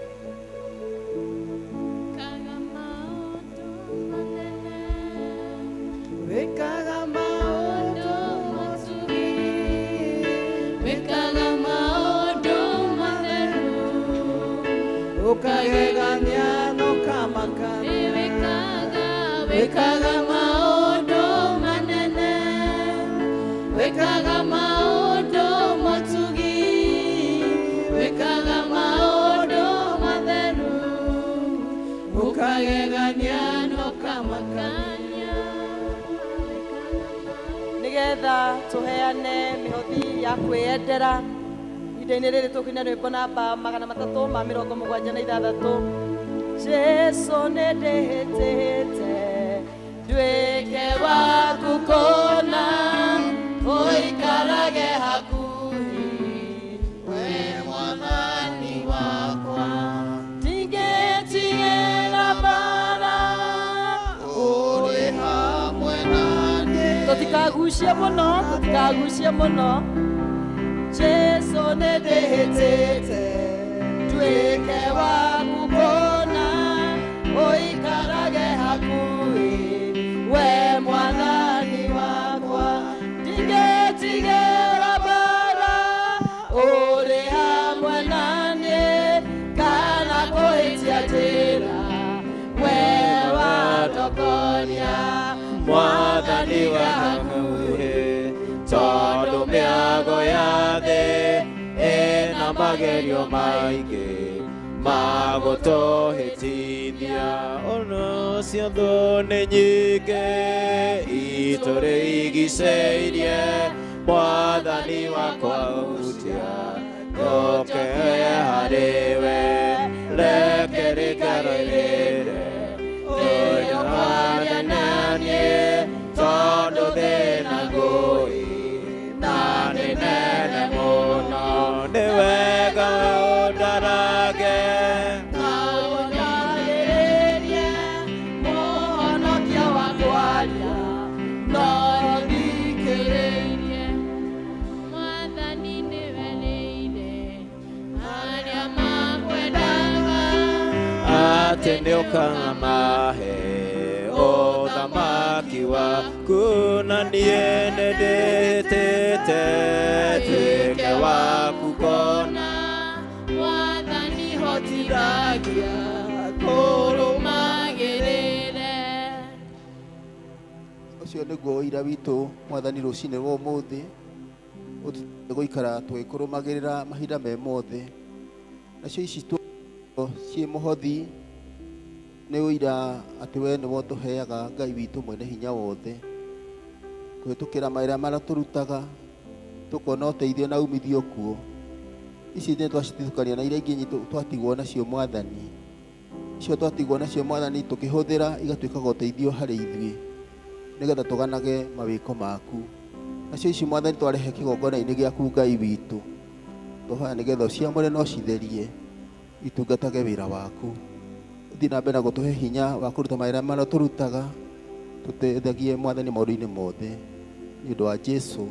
Wĩkaga maũndũ matugi, wĩkaga maũndũ matheru, ũkagegania na ũkamakania. Wĩkaga maũndũ manene, wĩkaga maũndũ matugi, wĩkaga maũndũ matheru, ũkagegania na ũkamakania. Nigetha tuheane mihothi ya kwiyendera ihinda-inĩ rĩrĩ tũkũina rwĩmbo namba 376. Jesu nĩndĩhĩtĩte nduĩke waku kũna, ũikarage hakuhĩ we mwathani wakwa, ndingĩtigĩra mbara ũrĩ hamwe naniĩ. Tũtikagucie mũno, tũtikagucie mũno. Jesu nĩndĩhĩtĩte nduĩke waku kũna, ũikarage hakuhĩ we mwathani wakwa, ndingĩtigĩra mbara ũrĩ hamwe naniĩ, kana kũhĩtia njĩra we wandokoria. Mwathani wa hakuhĩ, tondũ mĩago ya thĩ ĩna magerio maingĩ ma gũtũhĩtithia. Ona cio thũ nĩ nyingĩ itũrigicĩirie, mwathani wakwa hutia njoke harĩ we, reke rĩkarĩrĩre ũrĩ naniĩ, tondũ thĩna ngũi na nĩ nene mũno. Nĩ wega ũndarage na ũndarĩrĩrie, mũhonokia wakwa aria no thikĩrĩrie. Mwathani nĩwe arĩa makwendaga, atĩ nĩũkamahe ũthamaki waku, na niĩ nĩndĩhĩtĩte nduĩke waku kũna. Mwathani hotithagia kũrũmagĩrĩre. Ũcio nĩguo ũira witũ mwathani rũcinĩ rwa ũmũthĩ, ũtũteithie gũikara tũgĩkũrũmagĩrĩra mahinda me mothe. Nacio ici ciĩ mũhothi nĩ ũira atĩ we nĩwe ũtũheaga Ngai witũ mwene hinya wothe, kũhĩtũkĩra mawĩra marĩa tũrutaga tũkona ũteithio na umithio kuo. Ici nĩ twacithukania na iria ingĩ twatigwo nacio mwathani, icio twatigwo nacio mwathani tũkĩhũthĩra igatuĩkaga ũteithio harĩ ithuĩ, nĩgetha tũganage mawĩko maku. Nacio ici mwathani twarehe kĩgongona-inĩ gĩaku Ngai witũ, tũhoya nĩgetha ũciamũre na ũcitherie itungatage wĩra waku. Ũthiĩ na mbere na gũtũhe hinya wa kũruta mawĩra marĩa tũrutaga, tũteithagie mwathani maũndũ-inĩ mothe. Nĩ ũndũ wa Jesu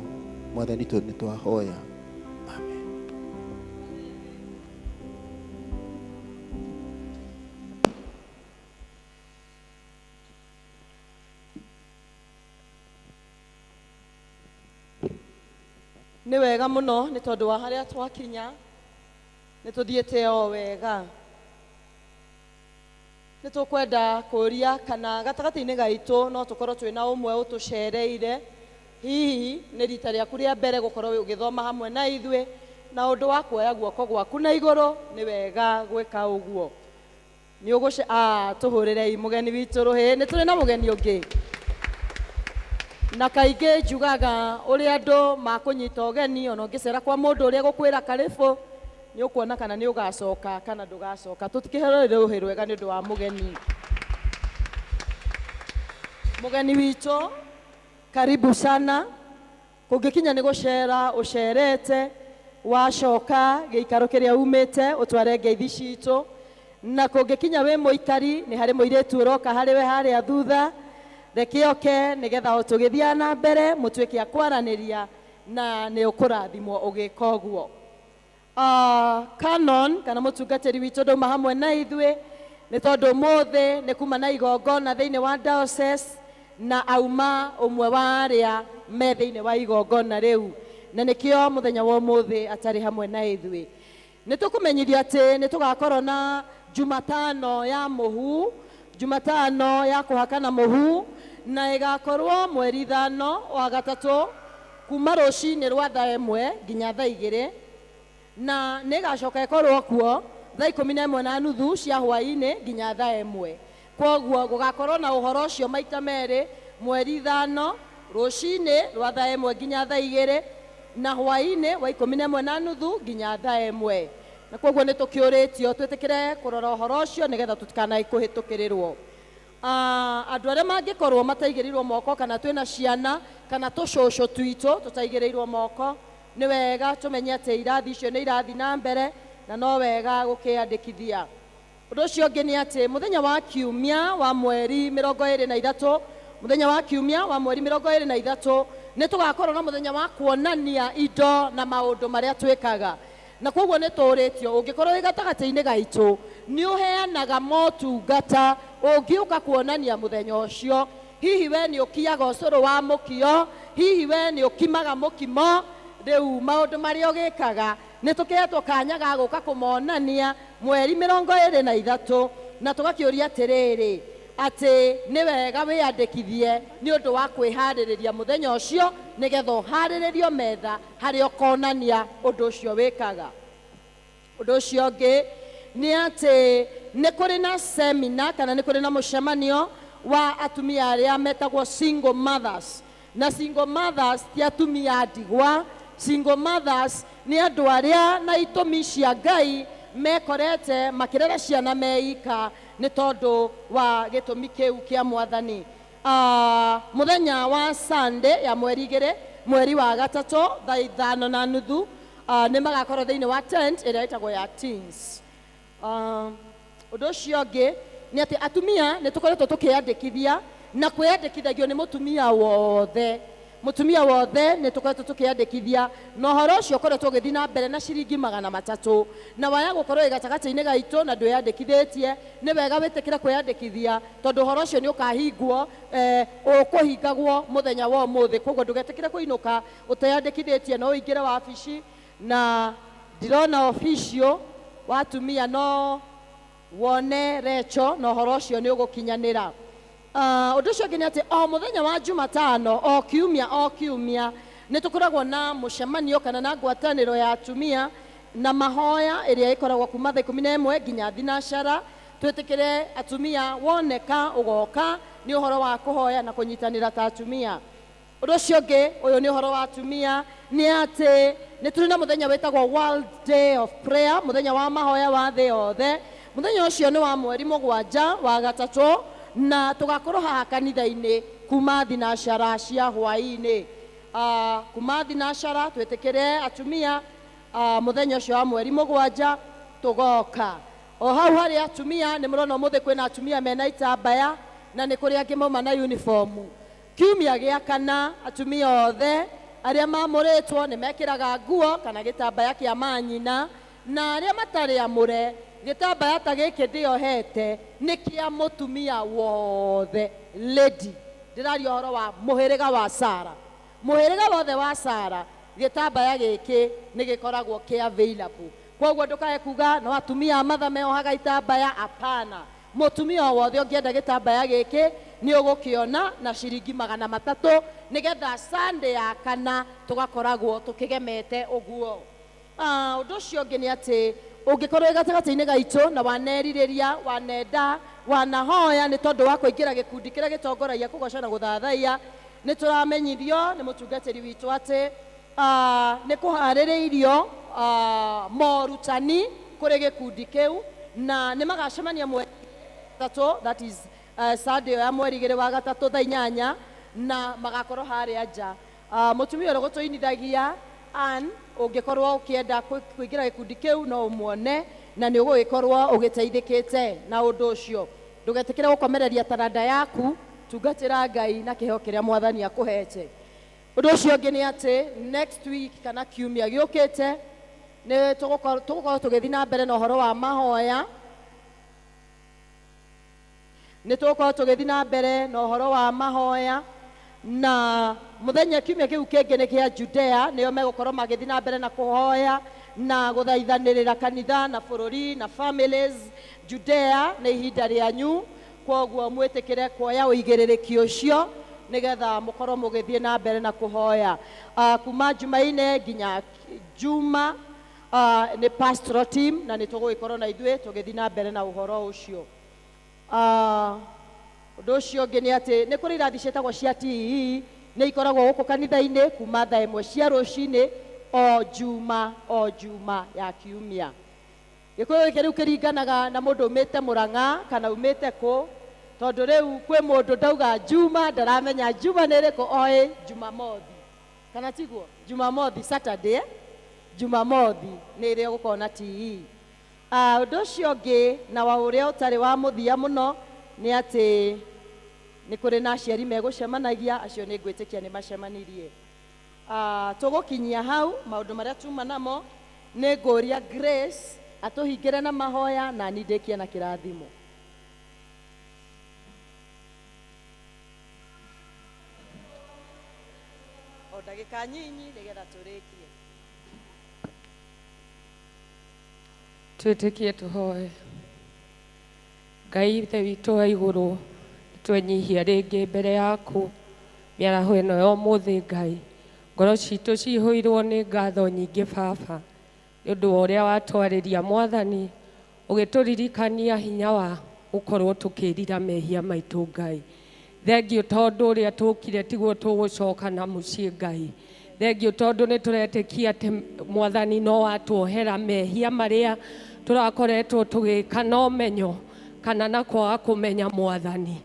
mwathani witũ nĩ twahoya, amen. Nĩ wega mũno nĩ tondũ wa harĩa twakinya nĩ tũthiĩte o wega. Nĩ tũkwenda kũria kana gatagatĩ-inĩ gaitũ no tũkorwo twĩna ũmwe ũtũcereire, hihi nĩ rita rĩaku rĩa mbere gũkorwo ũgĩthoma hamwe na ithuĩ, na ũndũ wa kuoya guoko gwaku na igũrũ nĩ wega gwĩka ũguo. Nĩ ũgũce tũhũrĩrei mũgeni witũ rũhĩ, nĩ tũrĩ na mũgeni ũngĩ. Na kaingĩ njugaga ũrĩa andũ makũnyita ũgeni ona ũngĩcera kwa mũndũ ũrĩa gũkwĩra karibu nĩ ũkuona kana nĩ ũgacoka kana ndũgacoka. Tũtikĩherere rũhĩ rwega nĩ ũndũ wa mũgeni. Mũgeni witũ, karibu sana. Kũngĩkinya nĩ gũcera ũcerete, wacoka gĩikaro kĩrĩa umĩte ũtware ngeithi citũ. Na kũngĩkinya wĩ mũikari nĩ harĩ mũirĩtu ũroka harĩ we harĩa thutha, reke oke nĩgetha o tũgĩthiaga na mbere mũtuĩke a kwaranĩria na nĩ ũkũrathimwo ũgĩka ũguo. Canon kana mũtungatĩri witũ ndauma hamwe na ithuĩ nĩ tondũ ũmũthĩ nĩ kuma na igongona thĩinĩ wa diocese na auma ũmwe wa arĩa me thĩinĩ wa igongona rĩu, na nĩkĩo mũthenya wa ũmũthĩ atarĩ hamwe na ithuĩ. Nĩ tũkũmenyithio atĩ nĩ tũgakorwo na Jumatano ya mũhu, Jumatano ya kũhakana mũhu, na ĩgakorwo mweri 5 wa 3 kuma rũcinĩ rwa thaa 1 nginya thaa 2, na nĩ ĩgacoka ĩkorwo kuo thaa 11:30 cia hwaĩ-inĩ nginya thaa 1. Kwoguo gũgakorwo na ũhoro ũcio maita merĩ, mweri 5 rũcinĩ rwa thaa 1 nginya thaa 2 na hwaĩ-inĩ wa 11:30 nginya thaa 1. Na kwoguo nĩ tũkĩũrĩtio twĩtĩkĩre kũrora ũhoro ũcio nĩgetha tũtikanae kũhĩtũkĩrĩrwo. Andũ arĩa mangĩkorwo mataigĩrĩirwo moko kana twĩna ciana kana tũcũcũ twitũ tũtaigĩrĩirwo moko, nĩ wega tũmenye atĩ irathi icio nĩ irathi na mbere na no wega gũkĩandĩkithia. Ũndũ ũcio ũngĩ nĩ atĩ mũthenya wa kiumia wa mweri 23, mũthenya wa kiumia wa mweri 23 nĩ tũgakorwo na mũthenya wa kuonania indo na maũndũ marĩa twĩkaga. Na kwoguo nĩ tũũrĩtio ũngĩkorwo wĩ gatagatĩ-inĩ gaitũ nĩ ũheanaga motungata ũngĩũka kuonania mũthenya ũcio. Hihi we nĩ ũkiaga ũcũrũ wa mũkio, hihi we nĩ ũkimaga mũkimo, rĩu maũndũ marĩa ũgĩkaga nĩ tũkĩhetwo kanya ga gũka kũmonania mweri 23, na tũgakĩũria atĩrĩrĩ atĩ nĩ wega wĩyandĩkithie nĩ ũndũ wa kwĩharĩrĩria mũthenya ũcio nĩgetha ũharĩrĩrio metha harĩa ũkonania ũndũ ũcio wĩkaga. Ũndũ ũcio ũngĩ nĩ atĩ nĩ kũrĩ na semina kana nĩ kũrĩ na mũcemanio wa atumia arĩa metagwo single mothers. Na single mothers ti atumia ndigwa, single mothers nĩ andũ arĩa na itũmi cia Ngai mekorete makĩrera ciana meika nĩ tondũ wa gĩtũmi kĩu kĩa Mwathani. Mũthenya wa Sunday ya mweri 2 mweri wa 3 thaa 5:30 nĩ magakorwo thĩinĩ wa tent ĩrĩa ĩtagwo ya teens. Ũndũ ũcio ũngĩ nĩ atĩ atumia nĩ tũkoretwo tũkĩandĩkithia na kwĩyandĩkithagio nĩ mũtumia wothe. Mũtumia wothe nĩ tũkoretwo tũkĩandĩkithia na ũhoro ũcio ũkoretwo ũgĩthiĩ na mbere na ciringi 300, na waya gũkorwo wĩ gatagatĩ-inĩ gaitũ na ndwĩyandĩkithĩtie nĩ wega wĩtĩkĩre kwĩyandĩkithia tondũ ũhoro ũcio nĩ ũkahingwo, ũkũhingagwo mũthenya wa ũmũthĩ. Kwoguo ndũgetĩkĩre kũinũka ũteyandĩkithĩtie, no ũingĩre wabici na ndirona official wa atumia no wone recho na ũhoro ũcio nĩ ũgũkinyanĩra. Ũndũ ũcio ũngĩ nĩ atĩ o mũthenya wa Jumatano o kiumia nĩ tũkoragwo na mũcemanio kana na ngwatanĩro ya atumia na mahoya ĩrĩa ĩkoragwo kuma thaa 11 nginya thinacara. Twĩtĩkĩre atumia woneka ũgoka nĩ ũhoro wa kũhoya na kũnyitanĩra ta atumia. Ũndũ ũcio ũngĩ ũyũ nĩ ũhoro wa atumia nĩ atĩ nĩ tũrĩ na mũthenya wĩtagwo World Day of Prayer, mũthenya wa mahoya wa thĩ yothe. Mũthenya ũcio nĩ wa mweri 7 wa 3 na tũgakorwo haha kanitha-inĩ kuma thinacara cia hwaĩ-inĩ. Kuma thinacara twĩtĩkĩre atumia mũthenya ũcio wa mweri 7 tũgoka. O hau harĩ atumia nĩ mũrona ũmũthĩ kwĩna atumia mena itambaya na nĩ kũrĩ angĩ mauma na uniform. Kiumia gĩa kana atumia othe arĩa mamũrĩtwo nĩ mekĩraga nguo kana gĩtambaya kĩa manyina, na arĩa matarĩ amũre gĩtambaya ta gĩkĩ ndĩohete nĩ kĩa mũtumia wothe lady. Ndĩraria ũhoro wa mũhĩrĩga wa Sara, mũhĩrĩga wothe wa Sara gĩtambaya gĩkĩ nĩ gĩkoragwo kĩ available. Kwoguo ndũkae kuga no atumia a matha meohaga itambaya, hapana. Mũtumia o wothe ũngĩenda gĩtambaya gĩkĩ nĩ ũgũkĩona na ciringi 300 nĩgetha Sunday ya kana tũgakoragwo tũkĩgemete ũguo. Ũndũ ũcio ũngĩ nĩ atĩ ũngĩkorwo wĩ gatagatĩ-inĩ gaitũ na wanerirĩria wanenda wanahoya nĩ tondũ wa kũingĩra gĩkundi kĩrĩa gĩtongoragia kũgoca na gũthathaiya, Nĩ tũramenyithio nĩ mũtungatĩri witũ atĩ nĩ kũharĩrĩirio morutani kũrĩ gĩkundi kĩu na nĩ magacemania mweri 3, that is Sunday ya mweri 2 wa 3 thaa 8 na magakorwo harĩa nja. Mũtumia ũrĩa ũgũtũinithagia Ann, ũngĩkorwo ũkĩenda kũingĩra gĩkundi kĩu no ũmuone na nĩ ũgũgĩkorwo ũgĩteithĩkĩte na ũndũ ũcio. Ndũgetĩkĩre gũkomereria taranda yaku, tungatĩra Ngai na kĩheo kĩrĩa Mwathani akũhete. Ũndũ ũcio ũngĩ nĩ atĩ next week kana kiumia gĩũkĩte nĩ tũgũkorwo tũgĩthiĩ na mbere na ũhoro wa mahoya. Nĩ tũgũkorwo tũgĩthiĩ na mbere na ũhoro wa mahoya na mũthenya kiumia kĩu kĩngĩ nĩ kĩa Judea, nĩo megũkorwo magĩthiĩ na mbere na kũhoya na gũthaithanĩrĩra kanitha na bũrũri na families. Judea nĩ ihinda rĩanyu, kwoguo mwĩtĩkĩre kuoya ũigĩrĩrĩki ũcio nĩgetha mũkorwo mũgĩthiĩ na mbere na kũhoya. Kuma Jumaine nginya Juma nĩ pastoral team na nĩ tũgũgĩkorwo na ithuĩ tũgĩthiĩ na mbere na ũhoro ũcio. Ũndũ ũcio ũngĩ nĩ atĩ nĩ kũrĩ irathi ciĩtagwo cia TEE, nĩ ikoragwo gũkũ kanitha-inĩ kuma thaa 1 cia rũcinĩ o Juma o Juma ya kiumia. Gĩkũyũ gĩkĩ rĩu kĩringanaga na mũndũ umĩte Mũrang'a kana umĩte kũ, tondũ rĩu kwĩ mũndũ ndauga Juma ndaramenya Juma nĩ ĩrĩkũ, oĩ Jumamothi kana tiguo? Jumamothi, Saturday, Jumamothi nĩ ĩrĩa ũgũkorwo na TEE. Ũndũ ũcio ũngĩ na wa ũrĩa ũtarĩ wa mũthia mũno nĩ atĩ nĩ kũrĩ na aciari megũcemanagia, acio nĩ ngwĩtĩkia nĩ macemanirie. Tũgũkinyia hau maũndũ marĩa tuma namo, nĩ ngũria Grace atũhingĩre na mahoya na niĩ ndĩkie na kĩrathimo. O ndagĩka nyinyi nĩgetha tũrĩkie. Twĩtĩkie tũhoe. Ngai Ithe witũ wa igũrũ, twenyihia rĩngĩ mbere yaku mĩaraho ĩno ya ũmũthĩ. Ngai, ngoro citũ cihũirwo nĩ ngatho nyingĩ Baba, nĩ ũndũ wa ũrĩa watwarĩria Mwathani, ũgĩtũririkania hinya wa gũkorwo tũkĩrira mehia maitũ. Ngai, thengiũ tondũ ũrĩa tũkire tiguo tũgũcoka na mũciĩ. Ngai, thengiũ tondũ nĩ tũretĩkia atĩ Mwathani no watuohera mehia marĩa tũrakoretwo tũgĩka na ũmenyo kana na kwaga kũmenya. Mwathani,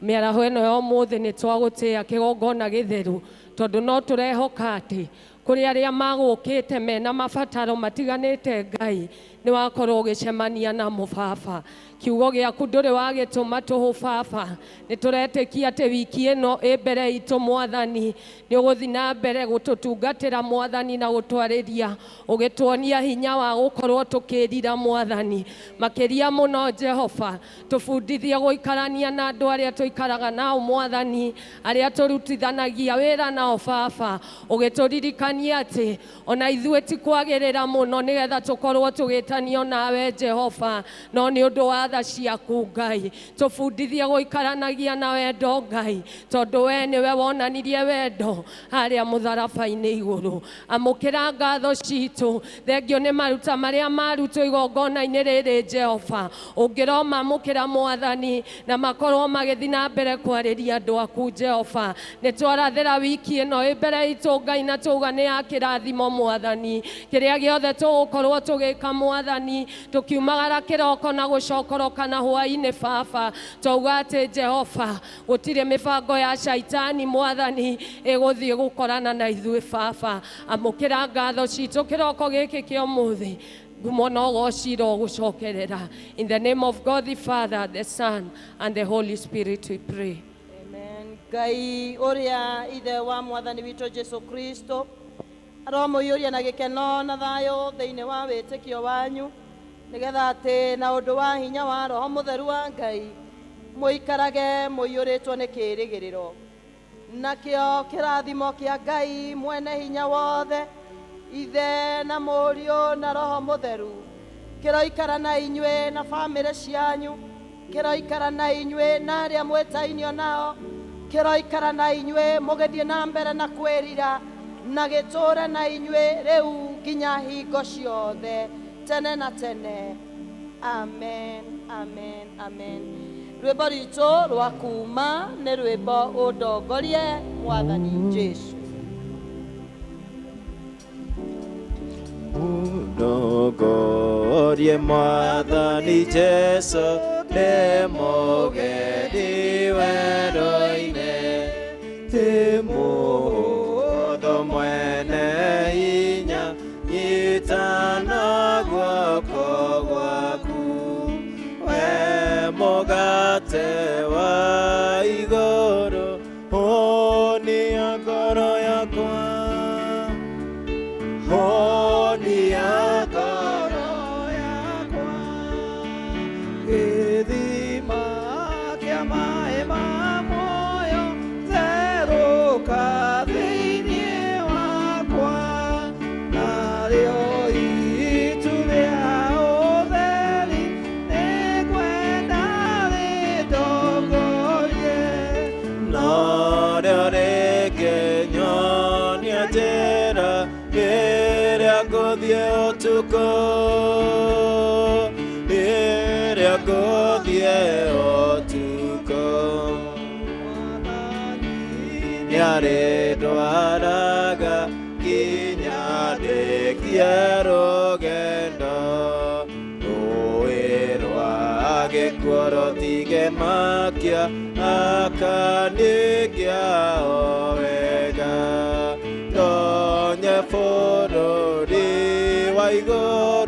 mĩaraho ĩno ya ũmũthĩ nĩ twagũtĩĩa kĩgongona gĩtheru, tondũ no tũrehoka atĩ kũrĩ arĩa magũkĩte mena mabataro matiganĩte. Ngai, nĩ wakorwo ũgĩcemania namo Baba. Kiugo gĩaku ndũrĩ wagĩtũma tũhũ Baba. Nĩ tũretĩkia atĩ wiki ĩno ĩ mbere itũ Mwathani nĩ ũgũthiĩ na mbere gũtũtungatĩra Mwathani na gũtwarĩria, ũgĩtuonia hinya wa gũkorwo tũkĩrira Mwathani. Makĩria mũno Jehova, tũbundithie gũikarania na andũ arĩa tũikaraga nao Mwathani, arĩa tũrutithanagia wĩra nao Baba, ũgĩtũririkania atĩ ona ithuĩ ti kwagĩrĩra mũno nĩgetha tũkorwo tũgĩtanio nawe Jehova, no nĩ ũndũ wa tha ciaku Ngai. Tũbundithie gũikaranagia na wendo Ngai, tondũ we nĩwe wonanirie wendo harĩa mũtharaba-inĩ igũrũ. Amũkĩra ngatho citũ, thengio nĩ maruta marĩa marutwo igongona-inĩ rĩrĩ Jehova, ũngĩromamũkĩra Mwathani na makorwo magĩthiĩ na mbere kwarĩria andũ aku Jehova. Nĩ twarathĩra wiki ĩno ĩ mbere itũ Ngai, na tũuga nĩ ya kĩrathimo Mwathani. Kĩrĩa gĩothe tũgũkorwo tũgĩka Mwathani, tũkiumagara kĩroko na gũcokoroka na hwaĩ-inĩ Baba, twauga atĩ Jehova gũtirĩ mĩbango ya caitani Mwathani ĩgũthiĩ gũkorana na ithuĩ Baba. Amũkĩra ngatho citũ kĩroko gĩkĩ kĩa ũmũthĩ, ngumo na ũgociro gũcokerera. In the name of God the Father, the Son and the Holy Spirit we pray. Amen. Ngai ũrĩa ithe wa Mwathani witũ Jesu Kristo aromũiyũria na gĩkeno na thayũ thĩinĩ wa wĩtĩkio wanyu, nĩgetha atĩ na ũndũ wa hinya wa Roho Mũtheru wa Ngai mũikarage mũiyũrĩtwo nĩ kĩĩrĩgĩrĩro. Nakĩo kĩrathimo kĩa Ngai mwene hinya wothe, Ithe na Mũriũ na Roho Mũtheru, kĩroikara na inyuĩ na bamĩrĩ cianyu, kĩroikara na inyuĩ na arĩa mwĩtainio nao, kĩroikara na inyuĩ mũgĩthiĩ na mbere na kwĩrira, na gĩtũũre na inyuĩ rĩu nginya hingo ciothe tene na tene. Amen, amen, amen. Rwĩmbo rwitũ rwa kuma nĩ rwĩmbo ũndongorie Mwathani Jesũ. Ũndongorie Mwathani Jesũ, ndĩ mũgendi werũ-inĩ, ti mũndũ mwene hinya, nyita na guoko gwaku. We mũgate wa igũrũ, hũnia ngoro yakwa, hũnia ngoro yakwa. Gĩthima kĩa maĩ ma muoyo, therũka thĩinĩ wakwa, narĩo itu rĩa ũtheri nĩngwenda rĩndongorie. Norĩo rĩngĩnyonia njĩra ĩrĩa ngũthiĩ ũtukũ, ĩrĩa ngũthiĩ ũtukũ. Nĩarĩndwaraga nginya ndĩkie rũgendo, rũĩ rwa gĩkuũ rũtingĩmakia, akanigia o wega. Tonye bũrũri wa igũrũ.